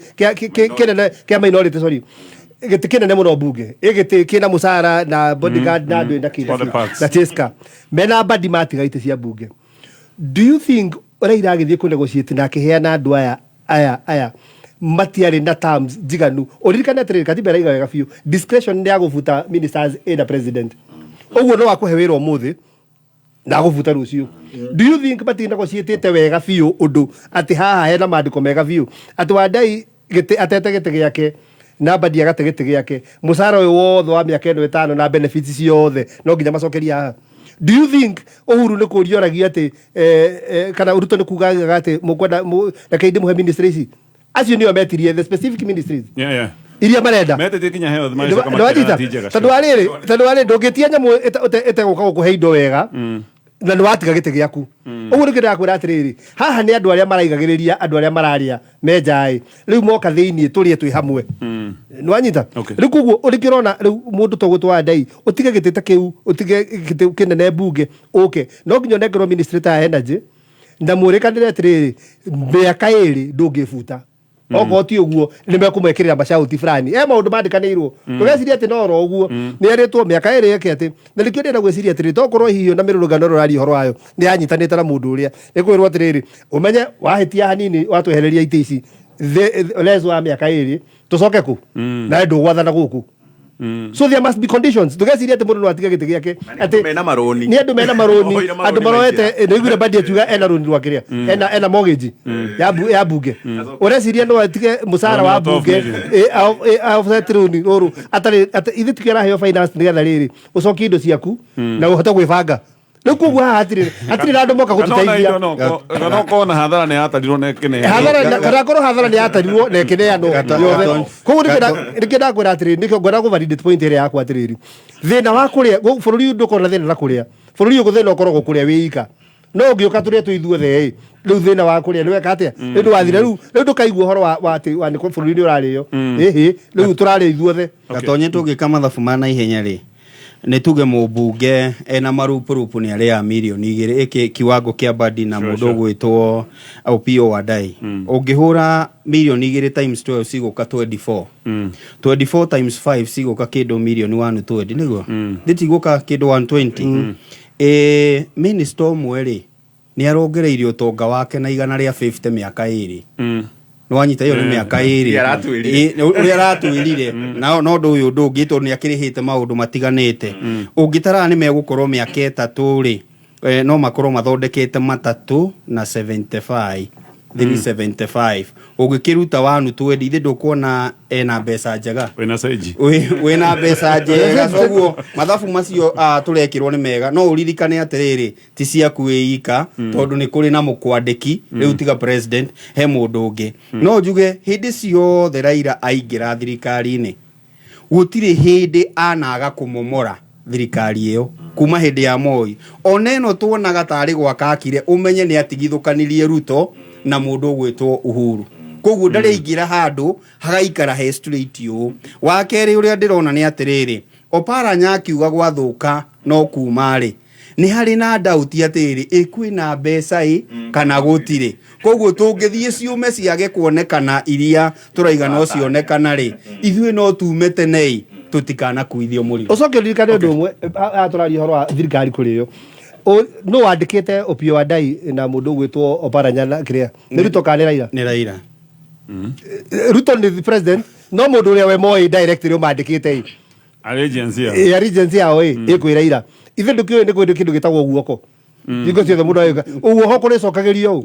kĩnene kĩa minority, sorry, gĩtĩ kĩnene mũno mbunge, ĩ gĩtĩ kĩna mũcara na bodyguard na andũ na All the kĩ perks. na Cheska mena Mbadi matiga itĩ cia mbunge. Do you think Raila agĩthiĩ kũ negotiate na akĩheana andũ aya matiarĩ na terms njiganu? Ũririkane atĩrĩrĩ, katiba ĩraiga wega biũ, discretion nĩ ya gũbuta ministers ĩna president. Ũguo no akũhe wĩra ũmũthĩ na agũbuta rũciũ. Do you think matinegotiatĩte wega biũ ũndũ atĩ haha hena maandĩko mega biũ atĩ Wandai gĩtĩ atete gĩtĩ gĩake na Mbadi agate gĩtĩ gĩake, mũcara ũyũ wothe wa mĩaka ĩno 5 na benefits ciothe no nginya macokerie haha? Do you think Uhuru nĩ kũria oragia atĩ kana Ruto nĩ kugaga atĩ mũkwenda reke ndĩmũhe ministry ici? Acio nĩo metirie the specific ministries iria marenda. Metĩtie nginya health, magĩcoka makĩra Ndwanyita ti njega. Tondũ wa rĩrĩ, tondũ wa rĩrĩ, ndũngĩtia nyamũ ĩtegũka gũkũhe indo wega na nĩ watiga gĩtĩ gĩaku. Ũguo nĩkĩo ndĩrakwĩra atĩrĩrĩ, haha nĩ andũ arĩa maraigagĩrĩria andũ arĩa mararĩa menjaĩ rĩu moka thĩiniĩ tũrĩe twĩ hamwe. Nĩwanyita? Okay. Rĩu koguo ũrĩkĩ ũrona rĩu mũndũ togũtwo Wandai, ũtige gĩtĩ ta kĩu, ũtige gĩtĩ kĩnene mbunge, ũke no nginya ũnengerwo ministry ta ya energy na mũrĩkanĩre atĩrĩrĩ, mĩaka 2 ndũngĩbuta. Okorwo ti ũguo nĩ mekũmwĩkĩrĩra macauti fulani, e maũndũ mandĩkanĩirwo. Ndũgecirie atĩ no oro ũguo nĩ erĩtwo mĩaka 2 eke atĩ. Na nĩkĩo ndĩrenda gwĩciria atĩrĩrĩ, tokorwo hihi ona mĩrũrũngano ĩrĩa ũraria ũhoro wayo nĩ yanyitanĩte na mũndũ ũrĩa ĩkwĩrwo atĩrĩrĩ, ũmenye wahĩtia hanini watwehereria itĩ ici leso wa mĩaka 2 tũcoke kũ nawe ndũgwathana gũkũ. So there must be conditions. Ndũgecirie atĩ mũndũ no atige gĩtĩ gĩake atĩ Mena marũni. Nĩ andũ mena marũni. Oire marũni. Andũ maroete. Maingĩra. Nĩiguire Mbadi akiuga ena rũni rwa kĩrĩa, ena mortgage ya bunge. Ũreciria no atige mũcara wa Rũni rwa bunge 12. Offset rũni rũrũ atarĩ atĩ ithuĩ tikĩo araheo finance nĩgetha rĩrĩ ũcokie indo ciaku na ũhote gwĩbanga. Rĩu koguo haha hatirĩ na andũ moka Kana ona gũtũteithia. indo kana okorwo na hathara nĩ yatarirwo na ĩkĩneanwo. Hathara kana korwo hathara nĩ yatarirwo na ĩkĩneanwo yothe. Koguo nĩkĩo ndakwĩra atĩrĩrĩ, nĩkĩo ngwenda kũ validate point ĩrĩa yakwa atĩrĩrĩ, thĩna wa kũrĩa bũrũri ũyũ ndũkoragwo na thĩna na kũrĩa. Bũrũri ũyũ thĩna ũkoragwo kũrĩa wĩ ika. No ũngĩũka tũrĩe twĩ ithuothe ĩ, rĩu thĩna wa kũrĩa nĩ weka atĩa? Rĩu ndũwathira, rĩu ndũkaigua ũhoro wa atĩ wa nĩ bũrũri nĩ ũrarĩo. Ĩhĩ, rĩu tũrarĩa ithuothe. Gatonye, tũngĩka mathabu ma naihenya rĩ, nĩ tuge mũmbunge ena marupurupu nĩ arĩaga mirioni 2, ĩkĩ kiwango kĩa Mbadi na mũndũ ũgwĩtwo Opiyo Wandayi. Ũngĩhũra mirioni 2 times 12 cigũka 24. 24 times 5 cigũka kĩndũ mirioni 120, nĩguo thĩ kĩndũ 120. Minister ũmwe rĩ nĩ arongereirie ũtonga wake na 150 mĩaka 2. Nĩwanyita? Ĩyo nĩ mĩaka 2. Ũrĩa aratwĩrire. Ĩ, ũrĩa aratwĩrire na no ũndũ ũyũ ũndũ ũngĩ tondũ nĩ akĩrĩhĩte maũndũ matiganĩte. Ũngĩtara nĩ megũkorwo mĩaka 3 rĩ, no makorwo mathondekete matatũ na 75, 375. Ũngĩkĩruta wanu twendi ithe ndũkuona ena mbeca njega. Wĩna cenji. Wĩna mbeca njega. Koguo mathabu macio tũrekĩrwo nĩ mega, no ũririkane atĩrĩrĩ, ti ciaku wĩ ika, tondũ nĩ kũrĩ na mũkwandĩki. Rĩu tiga president, he mũndũ ũngĩ. No njuge hĩndĩ ciothe Raila aingĩra thirikari-inĩ, gũtirĩ hĩndĩ anaga kũmomora thirikari ĩyo kuma hĩndĩ ya Moi. Ona ĩno tuonaga tarĩ gwaka akire, ũmenye nĩ atigithũkanirie Ruto na mũndũ ũgwĩtwo Uhuru. Koguo ndarĩ aingĩra handũ hagaikara he straight. Ũũ wa kerĩ ũrĩa ndĩrona nĩ atĩrĩrĩ, Oparanya akiuga gwathũka no kuma rĩ, nĩ harĩ na doubt atĩrĩrĩ, ĩ kwĩna mbeca ĩ kana gũtirĩ? Koguo tũngĩthiĩ ciume ciage kuonekana iria tũraiga no cionekana rĩ, ithuĩ no tume tene ĩ tũtikanakuithio mũrigo. Ũcoke ũririkane ũndũ ũmwe. Haha tũraria ũhoro wa thirikari kũrĩo. Nũ wandĩkĩte Opiyo Wandayi na mũndũ ũgwĩtwo Oparanya na kĩrĩa? Nĩ Ruto kana nĩ Raila? Nĩ Raila. Ruto nĩ president, no mũndũ ũrĩa we moĩ directly ũmandĩkĩte ĩ Allegiance yao. Ĩ allegiance yao ĩ ĩkwĩ Raila. Ithe ndũkĩũĩ nĩ kwĩ kĩndũ gĩtagwo guoko. Hingo ciothe mũndũ agĩũka ũguo ho kũrĩcokagĩrio ũũ,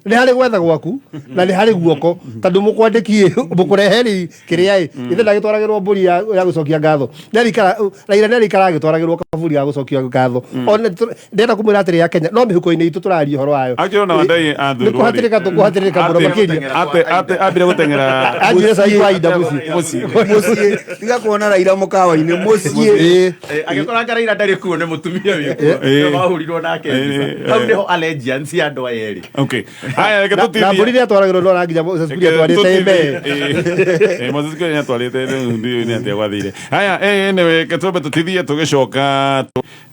nĩ harĩ gwetha gwaku na nĩ harĩ guoko, tondũ mũkwandĩki mũkũrehe rĩ kĩrĩa ĩ ithe ndagĩtwaragĩrwo mbũri ya gũcokia ngatho. Nĩarikara Raila nĩarikara agĩtwaragĩrwo kaburi ga gũcokia ngatho. Ona ndĩrenda kũmwĩra atĩrĩ, ya Kenya no mĩhuko-inĩ itũ tũraria ũhoro wayo. Actually, ona Wandayi athurwo Nĩ kũhatĩrĩka tũkũhatĩrĩka mũno makĩria. Ate ambire gũteng'era Anjire cai kwa ihinda mũciĩ. Mũciĩ. Mũciĩ, tiga kuona Raila mũkawa-inĩ mũciĩ. Ĩĩ. Agĩkora Raila ndarĩ kuo, nĩ mũtumia wĩ kuo. Nĩwe wahũrirwo nake mbica. Hau nĩho allegiance ya andũ aya erĩ. Okay, haya, reke Na tũtithie. mbũri nĩ atwaragĩrwo no nginya Moses Kuria atwarĩte ĩmee. Moses Kuria nĩatwarĩte, rĩu ndiũĩ nĩ atĩa gwathire. Haya, anyway, reke twambe tũtithie, tũgĩcoka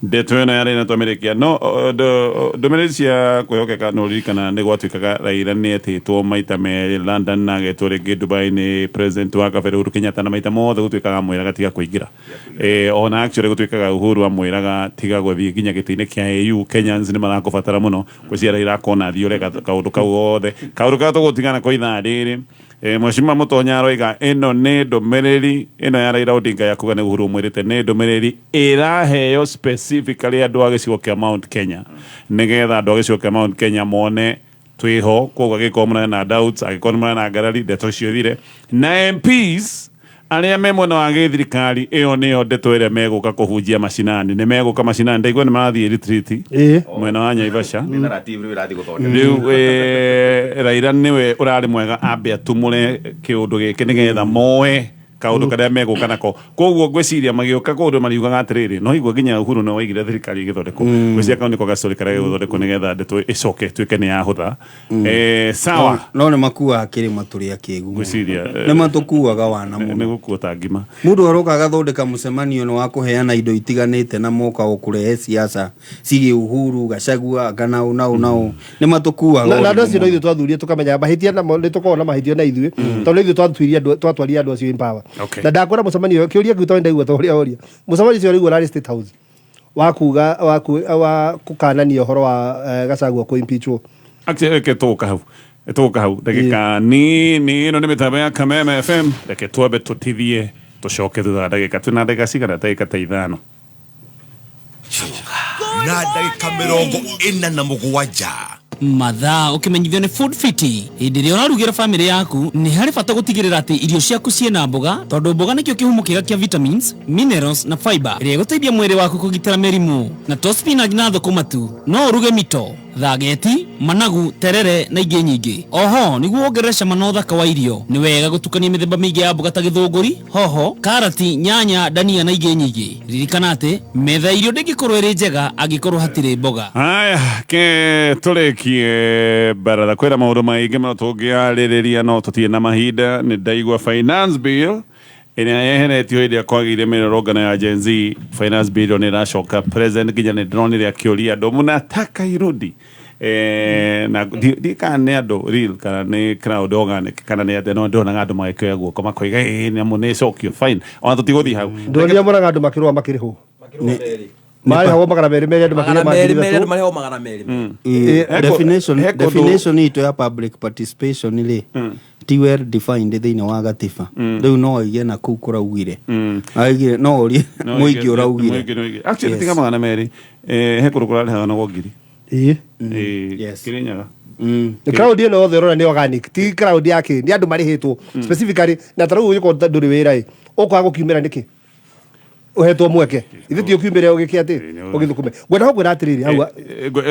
ndeto ĩno yarĩ na twamĩrĩkia no ndũmĩrĩri cia kwĩhokeka. No ririkana nĩ gwatuĩkaga Raila nĩ etĩtwo maita merĩ London na agetwo rĩngĩ Dubai nĩ president wa kabere Uhuru Kenyatta, na maita mothe gũtuĩkaga amwĩraga tiga kũingĩra. Ona actually gũtuĩkaga Uhuru amwĩraga tiga gũthiĩ nginya gĩtĩ-inĩ kĩa AU, Kenyans nĩ marakũbatara mũno. Gwĩciria Raila akona athiĩ ũreka kaũndũ. Kaũndũ kau gothe, kaũndũ karĩa tũgũtigana kwa ithaa rĩrĩ, Mheshimiwa Mũtonya aroiga ĩno nĩ ndũmĩrĩri ĩno ya Raila Odinga ya kuga nĩ Uhuru ũmwĩrĩte, nĩ ndũmĩrĩri ĩraheo specifically andũ a gĩcigo kĩa Mount Kenya, nĩgetha andũ a gĩcigo kĩa Mount Kenya mone twĩho. Koguo angĩkorwo mũrarĩ na doubts, angĩkorwo nĩ mũrarĩ na ngarari, ndeto icio ithire. Na MPs arĩa me mwena wa gĩthirikari, ĩyo nĩyo ndeto ĩrĩa megũka kũhunjia macinani. Nĩ megũka macinani, ndaigua nĩ marathiĩ retreat mwena wa Naivasha. Nĩ narrative rĩu ĩrathiĩ gũthondeka. Rĩu Raila nĩwe ũrarĩ mwega ambe atumũre kĩũndũ gĩkĩ nĩgetha moe kaũndũ karĩa megũka nako. Koguo ngwĩciria magĩũka kũndũ mariugaga atĩrĩrĩ, no igua nginya Uhuru nĩ waigire thirikari ĩgĩthondekwo. Ngwĩciria kau nĩko gastory karĩa gĩgũthondekwo nĩgetha ndeto ĩcoke ĩtuĩke nĩ yahũtha. Sawa. No nĩ makuaga kĩrĩma tũrĩ akĩgu. Ngwĩciria nĩ matũkuaga wana nĩ mũno. gũkua ta ngima. Mũndũ aroka agathondeka mũcemanio nĩ wa kũheana indo itiganĩte na moka o kũrehe siasa cigiĩ Uhuru, Gachagua, kana ũ na ũ na ũ. Nĩ matũkuaga Na andũ ũrimũ acio no mũno. ithuĩ twathurie, tũkamenya mahĩtia namo nĩ tũkoragwo na mahĩtia na ithuĩ, tondũ nĩ ithuĩ twatuire andũ, twatwarire andũ acio in power. Na ndakwĩra mũcemanio ũyũ, kĩũria kĩu tondũ ndaigua ta ũrĩa ũria mũcemanio ũcio ũraigua ũrarĩ State House wa kuga wa kũkanania ũhoro wa Gachagua kũ impeachwo. Actually, reke tũgũka hau, tũgũka hau ndagĩka nini. Ĩno nĩ mĩtambo ya Kameme FM. Reke twambe tũtithie, tũcoke thutha wa ndagĩka, twĩna ndagĩka cigana? Ndagĩka ta 5. Na ndagĩka 47. Mathaa ũkĩmenyithio nĩ Food Fit. Hĩndĩ ĩrĩa ũrarugĩra bamĩrĩ yaku, nĩ harĩ bata gũtigĩrĩra atĩ irio ciaku ciĩna mboga, tondũ mboga nĩkĩo kĩhumo kĩega kĩa vitamins, minerals na fiber ĩrĩa ĩgũteithia mwĩrĩ waku kũgitĩra mĩrimũ. Na to spinach na thũkũma tu, no ũruge mito, thageti, managu, terere na ingĩ nyingĩ. Oho nĩguo wongerere cama na ũthaka wa irio, nĩ wega gũtukania mĩthemba mĩingĩ ya mboga ta gĩthũngũri, hoho, karati, nyanya, ndania na ingĩ nyingĩ. Ririkana atĩ metha ya irio ndĩngĩkorwo ĩrĩ njega angĩkorwo hatirĩ mboga. Haya, ke tũrĩkie baratha. Kwĩna maũndũ maingĩ mũno tũngĩarĩrĩria, no tũtirĩ na mahinda. Nĩ ndaigua finance bill ĩrĩa yeheretio hĩndĩ ĩrĩa kwagĩire mĩrũrũngano ya Gen Z, finance bill ĩyo nĩ ĩracoka present. Nginya nĩ ndĩronire akĩũria andũ, "Mnataka irudi?" Na kana nĩ andũ real kana nĩ crowd organic kana nĩ atĩa, no ndĩronaga andũ magĩkĩoya guoko makoiga ĩĩ nĩ nĩ ĩcokio. Fine, ona tũtigũthiĩ hau. Ndonire monaga andũ makĩrũa makĩrĩhwo, marĩhagwo 200 andũ magana makĩria ma merĩ ngiri merĩ andũ ithatũ. marĩhagwo 200. Definition Definition definition itũ ya public participation rĩ ti well defined thĩinĩ wa gatiba. Rĩu no oige na kũu kũraugire aigire, no ũrie mũingĩ ũraugire. Actually, Yes. tiga 200, he kũndũ kũrarĩhaga na 1000. Kĩrĩnyaga. Nĩ crowd ĩno yothe ũrona nĩ organic, ti crowd yake, nĩ andũ marĩhĩtwo specifically. Na ta rĩu ũgĩkorwo ndũrĩ wĩra ĩ, ũkwaga gũkiumĩra nĩkĩ ũhetwo mweke? Ithuĩ ti ũkiumĩre ũgĩke atĩ ũgĩthũkũme. Ngwenda gũkwĩra atĩrĩrĩ hau.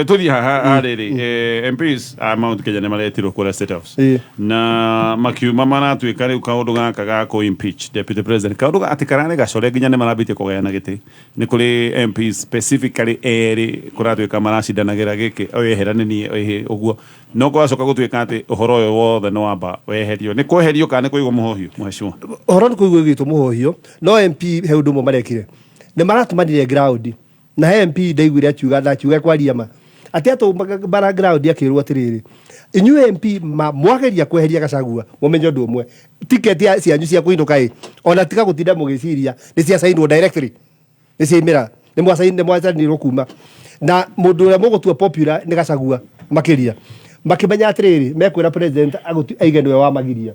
Tũthiĩ haha harĩrĩ, MPs a Mount Kenya nĩ maretirwo kũrĩa State House na makiuma maratuĩka rĩu kaũndũ gaka ga kũ impeach deputy president, kaũndũ atĩ kararĩ gacore, nginya nĩ marambĩtie kũgayana gĩtĩ. Nĩ kũrĩ MPs specifically erĩ kũratuĩka maracindanagĩra gĩkĩ, ũyũ ehera nĩ niĩ ĩhĩ ũguo. No kũracoka gũtuĩka atĩ ũhoro ũyũ wothe nĩ wamba weherio, nĩ kweherio kana nĩ kũigwo mũhohio, mheshimiwa? Ũhoro nĩ kũigwo ĩgĩtwo mũhohio, no MP he ũndũ ũmwe marekire, nĩ maratũmanire ground. Na he MP ndaiguire akiuga, na akiuga kwaria ma atĩ atũma bara ground akĩrwo atĩrĩrĩ, inyuĩ MP ma mwageria kweheria Gachagua, mũmenye ũndũ ũmwe, tiketi cianyu cia kũinũka ĩ, ona tiga gũtinda mũgĩciria, nĩ ciacainwo directly, nĩ ciaimĩra, nĩ mwacainirwo kuma na mũndũ ũrĩa mũgũtua popular nĩ Gachagua makĩria. Makĩmenya atĩrĩrĩ, mekwĩra president aige nĩwe wamagiria.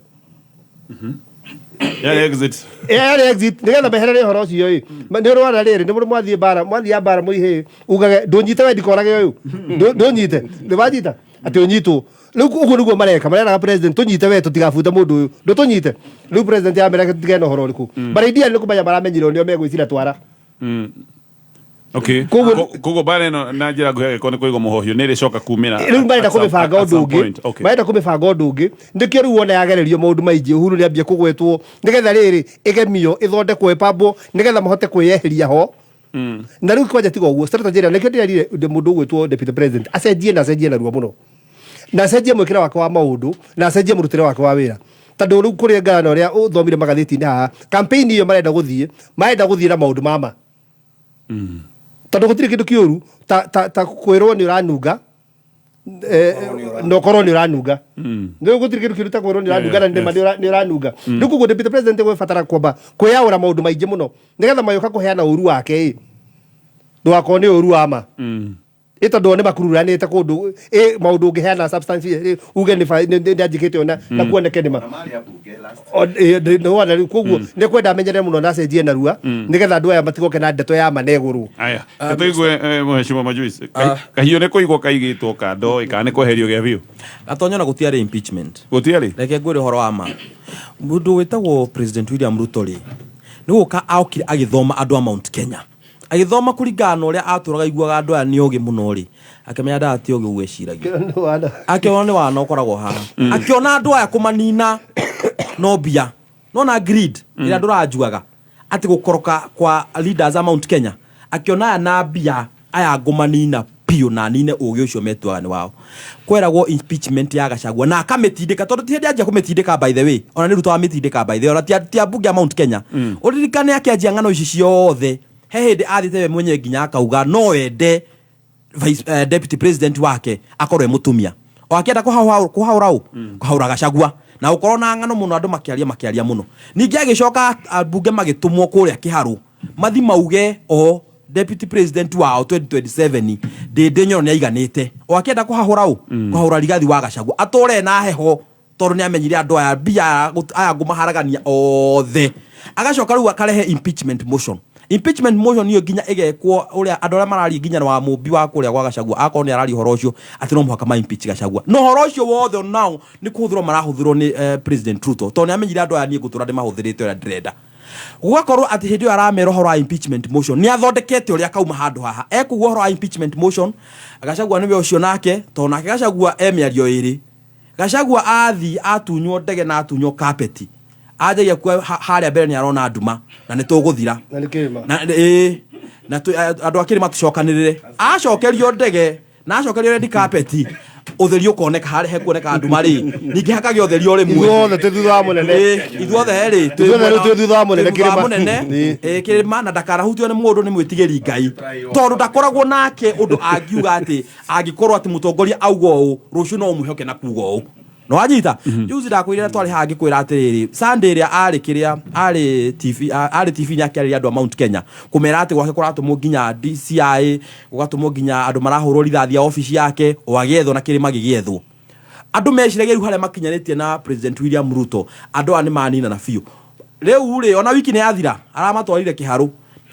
Yarĩ exit. Yarĩ exit nĩgetha meherere ũhoro ũcio ĩ. Nĩ ũrona rĩrĩ, nĩ mũrĩ mwathiĩ mbara, mwathiĩ mbara mũihĩ, ugage ndũnyite we ndikorage ũyũ. Ndũnyite nĩ wanyita atĩ ũnyitwo. Rĩu ũguo nĩguo mareka, mareraga president, tũnyite we tũtigabute mũndũ ũyũ, ndũtũnyite. Rĩu president yamera tũtigane na ũhoro ũrĩkũ, but ideally nĩ kũmenya maramenyire nĩo megwĩcira twara. Okay. Koguo mbara ĩno na njĩra nguhĩ, angĩkorwo nĩ kũigwo mũhohio, nĩ ĩrĩcoka kumĩra Rĩu marenda at some- kũmĩbanga at ũndũ some ũngĩ. point. Okay. Marenda kũmĩbanga ũndũ ũngĩ, nĩkĩo rĩu wona yagererio maũndũ maingĩ, Uhuru nĩ ambia kũgwetwo, nĩgetha rĩrĩ ĩgemio, ĩthondekwo, ĩpambwo nĩgetha mahote kwĩyeheria ho. Na rĩu kwanja tiga ũguo, strategy ĩrĩa nĩkĩo ndĩrerire mũndũ ũgwĩtwo deputy president acenjie, na acenjie narua mũno, na acenjie mwĩkĩre wake wa maũndũ, na acenjie mũrutĩre wake wa wĩra, tondũ rĩu kũrĩ ngana ũrĩa ũthomire magathĩti-inĩ haha, campaign ĩyo marenda gũthiĩ, marenda gũthiĩ na maũndũ mama, tondũ gũtirĩ kĩndũ kĩũru ta kwĩrwo nĩ ũranunga, na ũkorwo nĩ ũranunga. Rĩu gũtirĩ kĩndũ kĩũru ta kwĩrwo nĩ ũranunga na nĩma nĩ ũranunga. Rĩu koguo deputy president gwĩbatara kwamba kwĩyaũra maũndũ maingĩ mũno nĩgetha mayoka kũheana ũru wake ĩ, ndũgakorwo nĩ ũru wa ma. Ĩ tondũ o nĩ makururanĩte kũndũ ĩ maũndũ ũngĩheana substance ĩ, uge nĩ nĩ nĩanjĩkĩte ũna na kuoneke nĩ ma. Nĩ wona rĩu koguo nĩ kwenda amenyere mũno na acenjie narua nĩgetha andũ aya matigoke na ndeto ya ma na ĩgũrũ. Aya, tũigue mheshimiwa Majuice. Kahiũ nĩ kũigwo kaigĩtwo kando ĩ, kana nĩ kweherio gĩa biũ? Gatonyo na gũtiarĩ impeachment. Gũtiarĩ? Reke ngwĩre ũhoro wa ma. Mũndũ wĩtagwo President William Ruto rĩ, nĩ gũka okire agĩthoma andũ a Mount Kenya. Agĩthoma kũringana na ũrĩa atũraga aiguaga andũ aya nĩ ogĩ mũno rĩ, akĩmenya andũ aya ti ogĩ ũguo eciragia. Akĩona nĩ wana ũkoragwo haha. Akĩona andũ aya kũmanina no mbia. Nona greed ĩrĩa andũ ranjuaga atĩ gũkoroka kwa leaders a Mount Kenya. Akĩona aya na mbia aya ngũmanina biũ na nine ũgĩ ũcio metuaga nĩ wao. Kweragwo impeachment ya Gachagua na akamĩtindĩka tondũ ti hĩndĩ anjia kũmĩtindĩka by the way. Ona nĩ Ruto wamĩtindĩka by the way. Ona ti ambunge a Mount Kenya. Ũririkane akĩanjia ng'ano ici ciothe he hĩndĩ athiĩte we mwenyewe nginya akauga no ende vice, deputy president wake akorwo e mũtumia o akĩenda kũhaũra ũ kũhaũra Gachagua na gũkorwo na ng'ano mũno andũ makĩaria makĩaria mũno. Ningĩ agĩcoka ambunge magĩtũmwo kũrĩa Kĩharũ mathi mauge o deputy president wao 2027 Ndĩndĩ Nyoro nĩaiganĩte o akĩenda kũhahũra ũ kũhahũra Rigathi wa Gachagua atũre na heho tondũ nĩamenyire andũ aya mbia aya ngũmaharagania othe. Agacoka rĩu akarehe impeachment motion. Impeachment motion iyo nginya ĩgekwo ũrĩa andũ arĩa mararia nginya wa mũmbi wa kũrĩa gwa Gachagua akorwo nĩ araria ũhoro ũcio atĩ no mũhaka ma impeach Gachagua. No ũhoro ũcio wothe now nĩ kũhũthĩrwo marahũthĩrwo nĩ President Ruto tondũ nĩamenyire andũ aya niĩ ngũtũra ndĩmahũthĩrĩte ũrĩa ndĩrenda. Gũgakorwo atĩ hĩndĩ ĩyo aramera ũhoro wa impeachment motion nĩ athondekete ũrĩa akauma handũ haha ekuga ũhoro wa impeachment motion. Gachagua nĩwe ũcio nake tondũ nake Gachagua e mĩario ĩrĩ. Gachagua athi atunywo ndege na atunywo kapeti anjagia kuo harĩa mbere nĩ arona nduma na nĩ tũgũthira Na nĩ kĩrĩma. Na, ĩĩ, na andũ a kĩrĩma tũcokanĩrĩre. Acokerio ndege na acokerio red carpet ũtheri ũkoneka harĩa hekuoneka nduma rĩ ningĩ hakagĩa ũtheri o rĩmwe. Ithuothe twĩ thutha wa mũnene. Ĩĩ, ithuothe rĩ, twĩ Ithuothe mwena- twĩ thutha wa mũnene twĩ thutha wa kĩrĩma. mũnene. Ĩĩ. Ĩĩ, kĩrĩma na ndakanahutio nĩ mũndũ nĩ mwĩtigĩri Ngai tondũ ndakoragwo nake ũndũ angiuga atĩ angĩkorwo atĩ mũtongoria auga ũũ rũciũ no ũmwĩhoke na kuga ũũ. No wanyita? Juzi ndakwĩrire twarĩ haha ngĩkwĩra atĩrĩrĩ, Sunday ĩrĩa arĩ kĩrĩa, arĩ TV, arĩ TV nĩ akĩarĩria andũ a Mount Kenya kũmera atĩ gwake kũratũmwo nginya DCI, gũgatũmwo nginya andũ marahũrwo rithathi a obici yake o agĩethwo na kĩrĩma gĩgĩethwo. Andũ meciragia rĩu harĩa makinyanĩtie na President William Ruto, andũ aya nĩ maninana biũ. Rĩu rĩ, ona wiki nĩ yathira, aramatwarire kĩharũ.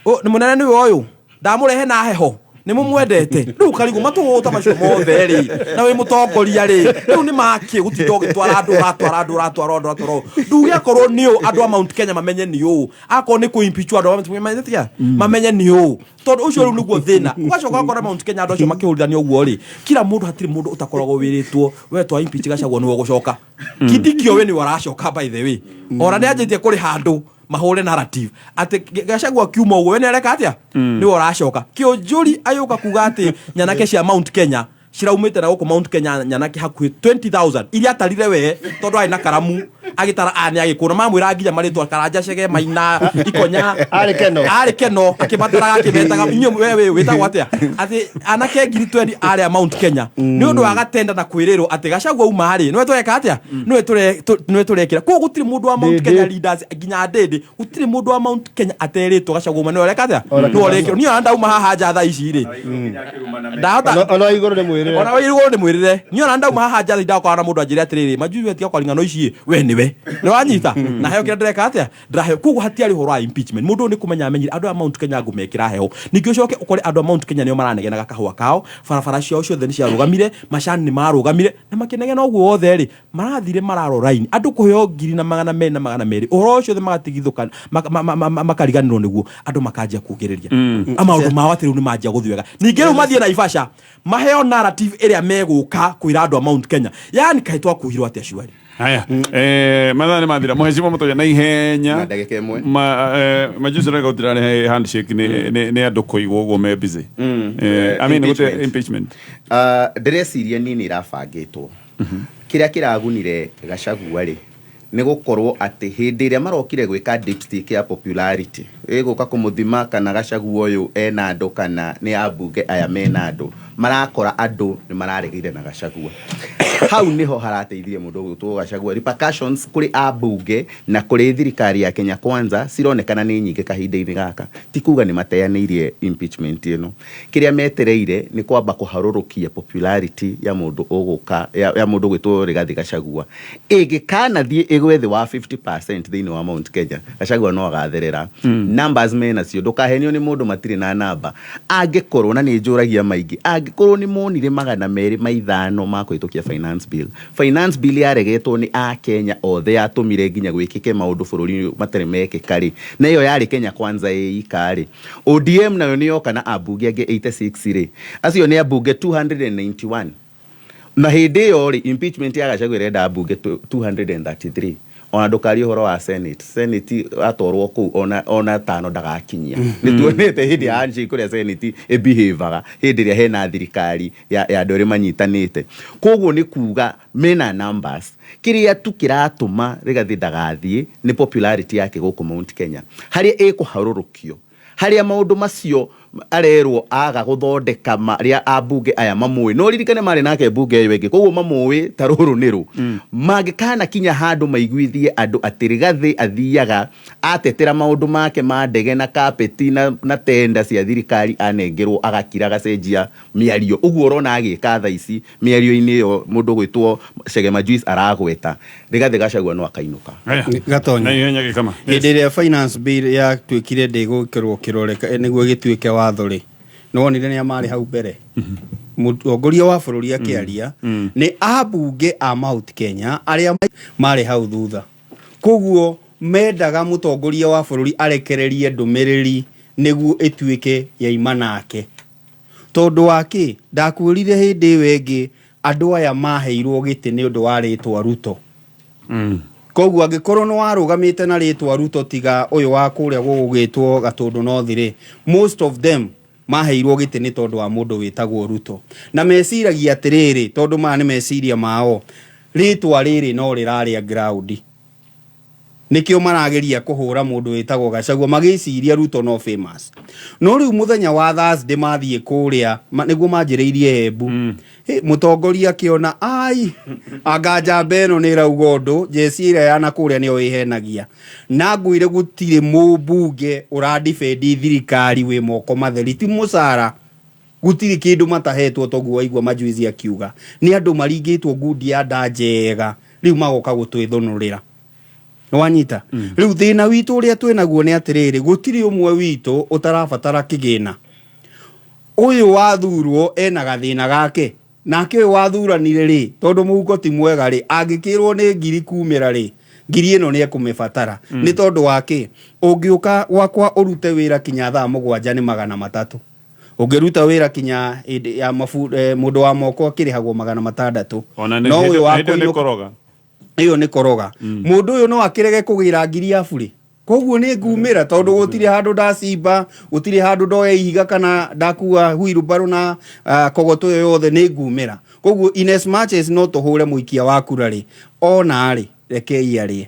Nĩ mũnene nĩwe ũyũ, ndamũrehe na heho. Nĩ mũmwendete. Rĩu karigũ matũgũta macio mothe rĩ, na wĩ mũtongoria rĩ, rĩu nĩ makĩ gũtinda ũgĩtwara andũ, ũratwara andũ, ũratwara andũ, ũratwara andũ. Nduge akorwo nĩ ũ, andũ a Mount Kenya mamenye nĩ ũ. Akorwo nĩ kũ-impeach andũ a Mount Kenya mamenye atĩa? Mamenye nĩ ũ. Tondũ ũcio rĩu nĩguo thĩna. Ũgacoka ũgakora Mount Kenya andũ acio makĩhũrithania ũguo rĩ, kila mũndũ hatirĩ mũndũ ũtakoragwo wĩrĩtwo, we twa impeach Gachagua nĩwe ũgũcoka. Kindiki we nĩwe ũracoka by the way. Ona nĩ anjĩtie kũrĩha andũ mahũre narrative atĩ Gachagua kiuma ũguo we nĩ areka atĩa? Nĩwe ũracoka. Kĩũnjũri agĩũka kuga atĩ nyanake cia Mount Kenya ciraumĩte na gũkũ Mount Kenya nyanake hakuhĩ 20,000 iria atarire we tondũ arĩ na karamu agĩtara a nĩ agĩkũna mamwĩra nginya marĩtwa Karanja Chege Maina Ikonya Arĩ Keno. arĩ Keno akĩmataraga akĩmetaga inyuĩ we we wĩtagwo atĩa atĩ anake ngiri twendi arĩa Mount Kenya nĩ ũndũ wa gatenda na kwĩrĩrwo atĩ Gachagua auma rĩ nĩwe tũreka atĩa nĩwe tũrekĩra koguo gũtirĩ mũndũ wa Mount Ndĩndĩ. Kenya leaders nginya Ndĩndĩ gũtirĩ mũndũ wa Mount Kenya aterĩtwo Gachagua auma nĩwe ũreka atĩa Ona nĩwe ũrekĩrwo niĩ ona ndauma haha nja thaa ici rĩ ndahota Ona igũrũ nĩ mwĩrĩre. Ona igũrũ nĩ mwĩrĩre. Niĩ ona ndauma haha nja thaa ndakorana na mũndũ anjĩre atĩrĩrĩ majuzi we tiga kwaria ng'ano ici we nĩwe nĩ wanyita na heo kĩrĩa ndĩreka atĩa ndĩraheo. Koguo hatiarĩ ũhoro wa impeachment. Mũndũ ũyũ nĩ kũmenya amenyire andũ a Mount Kenya ngũmekĩra heho. Ningĩ ũcoke ũkore andũ a Mount Kenya nĩo maranegenaga kahũa kao, barabara ciao ciothe nĩ ciarũgamire, macani nĩ marũgamire na makĩnegena ũguo wothe rĩ marathire mararo raini andũ kũheo ngiri na magana merĩ na magana merĩ ũhoro ũcio othe magatigithũka makariganĩrwo nĩguo andũ makanjia kugĩrĩria maũndũ mao atĩ rĩu nĩ manjia gũthiĩ wega. Ningĩ rĩu mathiĩ Naivasha maheo narrative ĩrĩa megũka kwĩra andũ a Mount Kenya, yani kaĩ twakuhirwo atĩa cuari. Haya, mathaa nĩ mathira. Mũhecimwa Mũtoria na ihenya. Na ndagĩka ĩmwe. Majuzi rega gũtirarĩ handshake nĩ andũ kũigwo ũguo me busy. I mean, gũtirĩ Impeachment. impeachment. Ndĩreciria niĩ nĩ ĩrabangĩtwo. Kĩrĩa kĩragunire Gachagua rĩ, nĩ gũkorwo atĩ hĩndĩ ĩrĩa marokire gwĩka dipstick ya popularity, ĩgũka kũmũthima kana Gachagua ũyũ ena andũ kana nĩ ambunge aya mena andũ, marakora andũ nĩ mararegire na Gachagua. Hau nĩho harateithirie mũndũ ũgwĩtwo Gachagua. Repercussions kũrĩ ambunge na kũrĩ thirikari ya Kenya Kwanza cironekana nĩ nyingĩ kahinda-inĩ gaka. Ti kuga nĩ mateanĩirie impeachment ĩno. Kĩrĩa metereire nĩ kwamba kũharũrũkia popularity ya mũndũ ũgũka ya mũndũ ũgwĩtwo Rigathi Gachagua. Ĩngĩkanathiĩ ĩgwe thĩ wa 50% thĩinĩ wa Mount Kenya, Gachagua no agatherera. Numbers menacio, ndũkahenio nĩ mũndũ matirĩ na namba. Angĩkorwo, na nĩ njũragia maingĩ, angĩkorwo nĩ monire 205 ma kũhĩtũkia finance bill. Finance bill yaregetwo nĩ Akenya othe, yatũmire nginya gwĩkĩke maũndũ bũrũri matarĩ mekĩka rĩ, na ĩyo yarĩ Kenya Kwanza ĩika rĩ. ODM nayo nĩ yoka na ambunge angĩ 86 rĩ, acio nĩ ambunge 291. Na hĩndĩ ĩyo rĩ, impeachment ya Gachagua ĩrenda ambunge 233. Ona ndũkarie ũhoro wa Senate. Senate atwarwo kũu ona tano ndagakinyia. Nĩ tuonete hĩndĩ ya handshake kũrĩa Senate ĩbehavaga hĩndĩ ĩrĩa hena thirikari ya andũ erĩ manyitanĩte. Koguo nĩ kuga mena numbers. Kĩrĩa tu kĩratũma Rigathi ndagathiĩ nĩ popularity yake gũkũ Mount Kenya. Harĩa ĩkũharũrũkio, harĩa maũndũ macio arerwo aga gũthondeka marĩa ambunge aya mamũĩ, no ririkane marĩ nake mbunge ĩyo ĩngĩ, koguo mamũĩ ta rũrũ nĩ rũ mangĩkana kinya handũ maiguithie andũ atĩ Rigathi athiaga atetera maũndũ make ma ndege na kapeti na tenda cia thirikari, anengerwo agakira agacenjia mĩario. Ũguo ũrona agĩka thaa ici mĩario-inĩ ĩyo mũndũ ũgwĩtwo Chegema Juice aragweta, Rigathi Gachagua no akainũka. Aya. Gatonya. Na ihenya gĩkama. Hĩndĩ ĩrĩa finance bill yatuĩkire ndĩgwĩkĩrwo kĩrore nĩguo ĩgĩtuĩke watho rĩ, nĩwonire nĩa marĩ hau mbere mũtongoria wa bũrũri akĩaria nĩ ambunge a Mount Kenya arĩa marĩ hau thutha. Koguo mendaga mũtongoria wa bũrũri arekererie ndũmĩrĩri nĩguo ĩtuĩke yaima nake, tondũ wa kĩ ndakwĩrire hĩndĩ ĩyo ĩngĩ andũ aya maheirwo gĩtĩ nĩ ũndũ wa rĩtwa Ruto. Koguo angĩkorwo nĩ warũgamĩte na rĩtwa Ruto, tiga ũyũ wa kũrĩa gũgũgĩtwo Gatũndũ North rĩ, most of them maheirwo gĩtĩ nĩ tondũ wa mũndũ wĩtagwo Ruto, na meciragia atĩrĩrĩ, tondũ maya nĩ meciria mao, rĩtwa rĩrĩ no rĩrarĩa ground, nĩkĩo marageria kũhũra mũndũ wĩtagwo Gachagua magĩciria Ruto no famous. No rĩu mũthenya wa Thursday mathiĩ kũrĩa nĩguo manjĩrĩirie Embu. Mũtongoria akĩona ai anga njamba ĩno nĩ ĩrauga ũndũ, jeci ĩrĩa yana kũrĩa nĩyo ĩhenagia, na ngwĩre gũtirĩ mũmbunge ũradefend thirikari wĩ moko matheri, ti mũcara, gũtirĩ kĩndũ matahetwo. Toguo waigua majuizi akiuga nĩ andũ maringĩtwo ngundi ya nda njega, rĩu magoka gũtwĩthũnũrĩra. Nĩwanyita? Rĩu thĩna witũ ũrĩa twĩnaguo nĩ atĩrĩrĩ, gũtirĩ ũmwe witũ ũtarabatara kĩgĩna. Ũyũ wathurwo ena gathĩna gake, nake ũyũ wathuranire rĩ, tondũ mũhuko ti mwega rĩ, angĩkĩrwo nĩ ngiri kumĩra rĩ, ngiri ĩno nĩ ekũmĩbatara. Nĩ tondũ wa kĩ? Ũngĩũka gwakwa ũrute wĩra kinya thaa 7 nĩ 300, ũngĩruta wĩra kinya hĩndĩ ya mabu, mũndũ wa moko akĩrĩhagwo 600. Ona nĩ No ũyũ wa hĩndĩ ĩyo nĩ kũinũka koroga. Ĩyo nĩ koroga. Mũndũ ũyũ no akĩrege kũgĩra ngiri ya burĩ, koguo nĩ ngumĩra, tondũ gũtirĩ handũ ndacimba, gũtirĩ handũ ndoya ihiga kana ndakua wheelbarrow na kogoto ĩyo yothe, nĩ ngumĩra. Koguo in as much as no tũhũre mũikia wa kura rĩ, ona rĩ, rekei arĩe,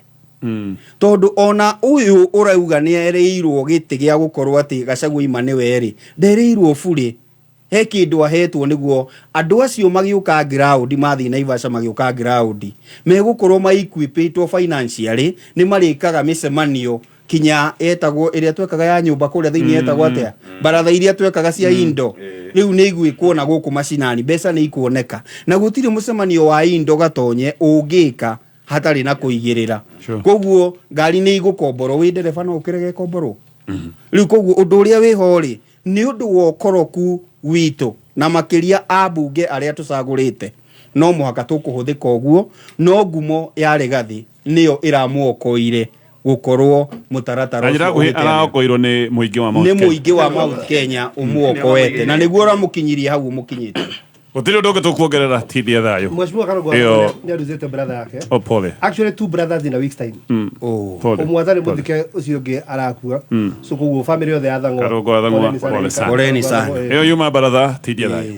tondũ ona ũyũ ũrauga nĩ erĩirwo gĩtĩ gĩa gũkorwo atĩ Gachagua ima nĩwe rĩ, nderĩirwo burĩ. He kĩndũ ahetwo nĩguo andũ acio magĩũka ground, mathiĩ Naivasha, magĩũka ground megũkorwo ma-equipĩtwo financially, nĩ marĩkaga mĩcemanio kinya etagwo ĩrĩa twekaga ya nyũmba kũrĩa thĩinĩ, etagwo atĩa, baratha iria twekaga cia indo, rĩu nĩ igwĩkwo na gũkũ macinani, mbeca nĩ ikuoneka, na gũtirĩ mũcemanio wa indo gatonye ũngĩka hatarĩ na kũigĩrĩra. Koguo ngari nĩ igũkomborwo, wĩ ndereba no ũkĩrege ĩkomborwo rĩu. Koguo ũndũ ũrĩa wĩho rĩ, nĩ ũndũ wa ũkoroku witũ na makĩria ambunge arĩa tũcagũrĩte, no mũhaka tũkũhũthĩka ũguo. No ngumo ya Rigathi nĩyo ĩramuokoire gũkorwo mũtaratara Na njĩra ũcio nguhĩ ũgĩteanĩrio. Araokoirwo nĩ mũingĩ wa Mount Nĩ Kenya. mũingĩ wa Mount Kenya ũmuokoete, na nĩguo ũramũkinyirie hau ũmũkinyĩtie. Gũtirĩ ũndũ ũngĩ tũkuongerera, tindie thayũ. Mheshimiwa Karungo Ĩyo. nĩ aruzĩte brother yake. Oh, pole. Actually, two brothers in a week's time. Oh. Pole. Ũmwe atarĩ mũthike, ũcio ũngĩ arakua, so koguo family yothe ya Thang'wa, Karungo wa Thang'wa, poleni sana. pole sana. Poleni sana. Ĩyo yuma baratha, tindie thayũ.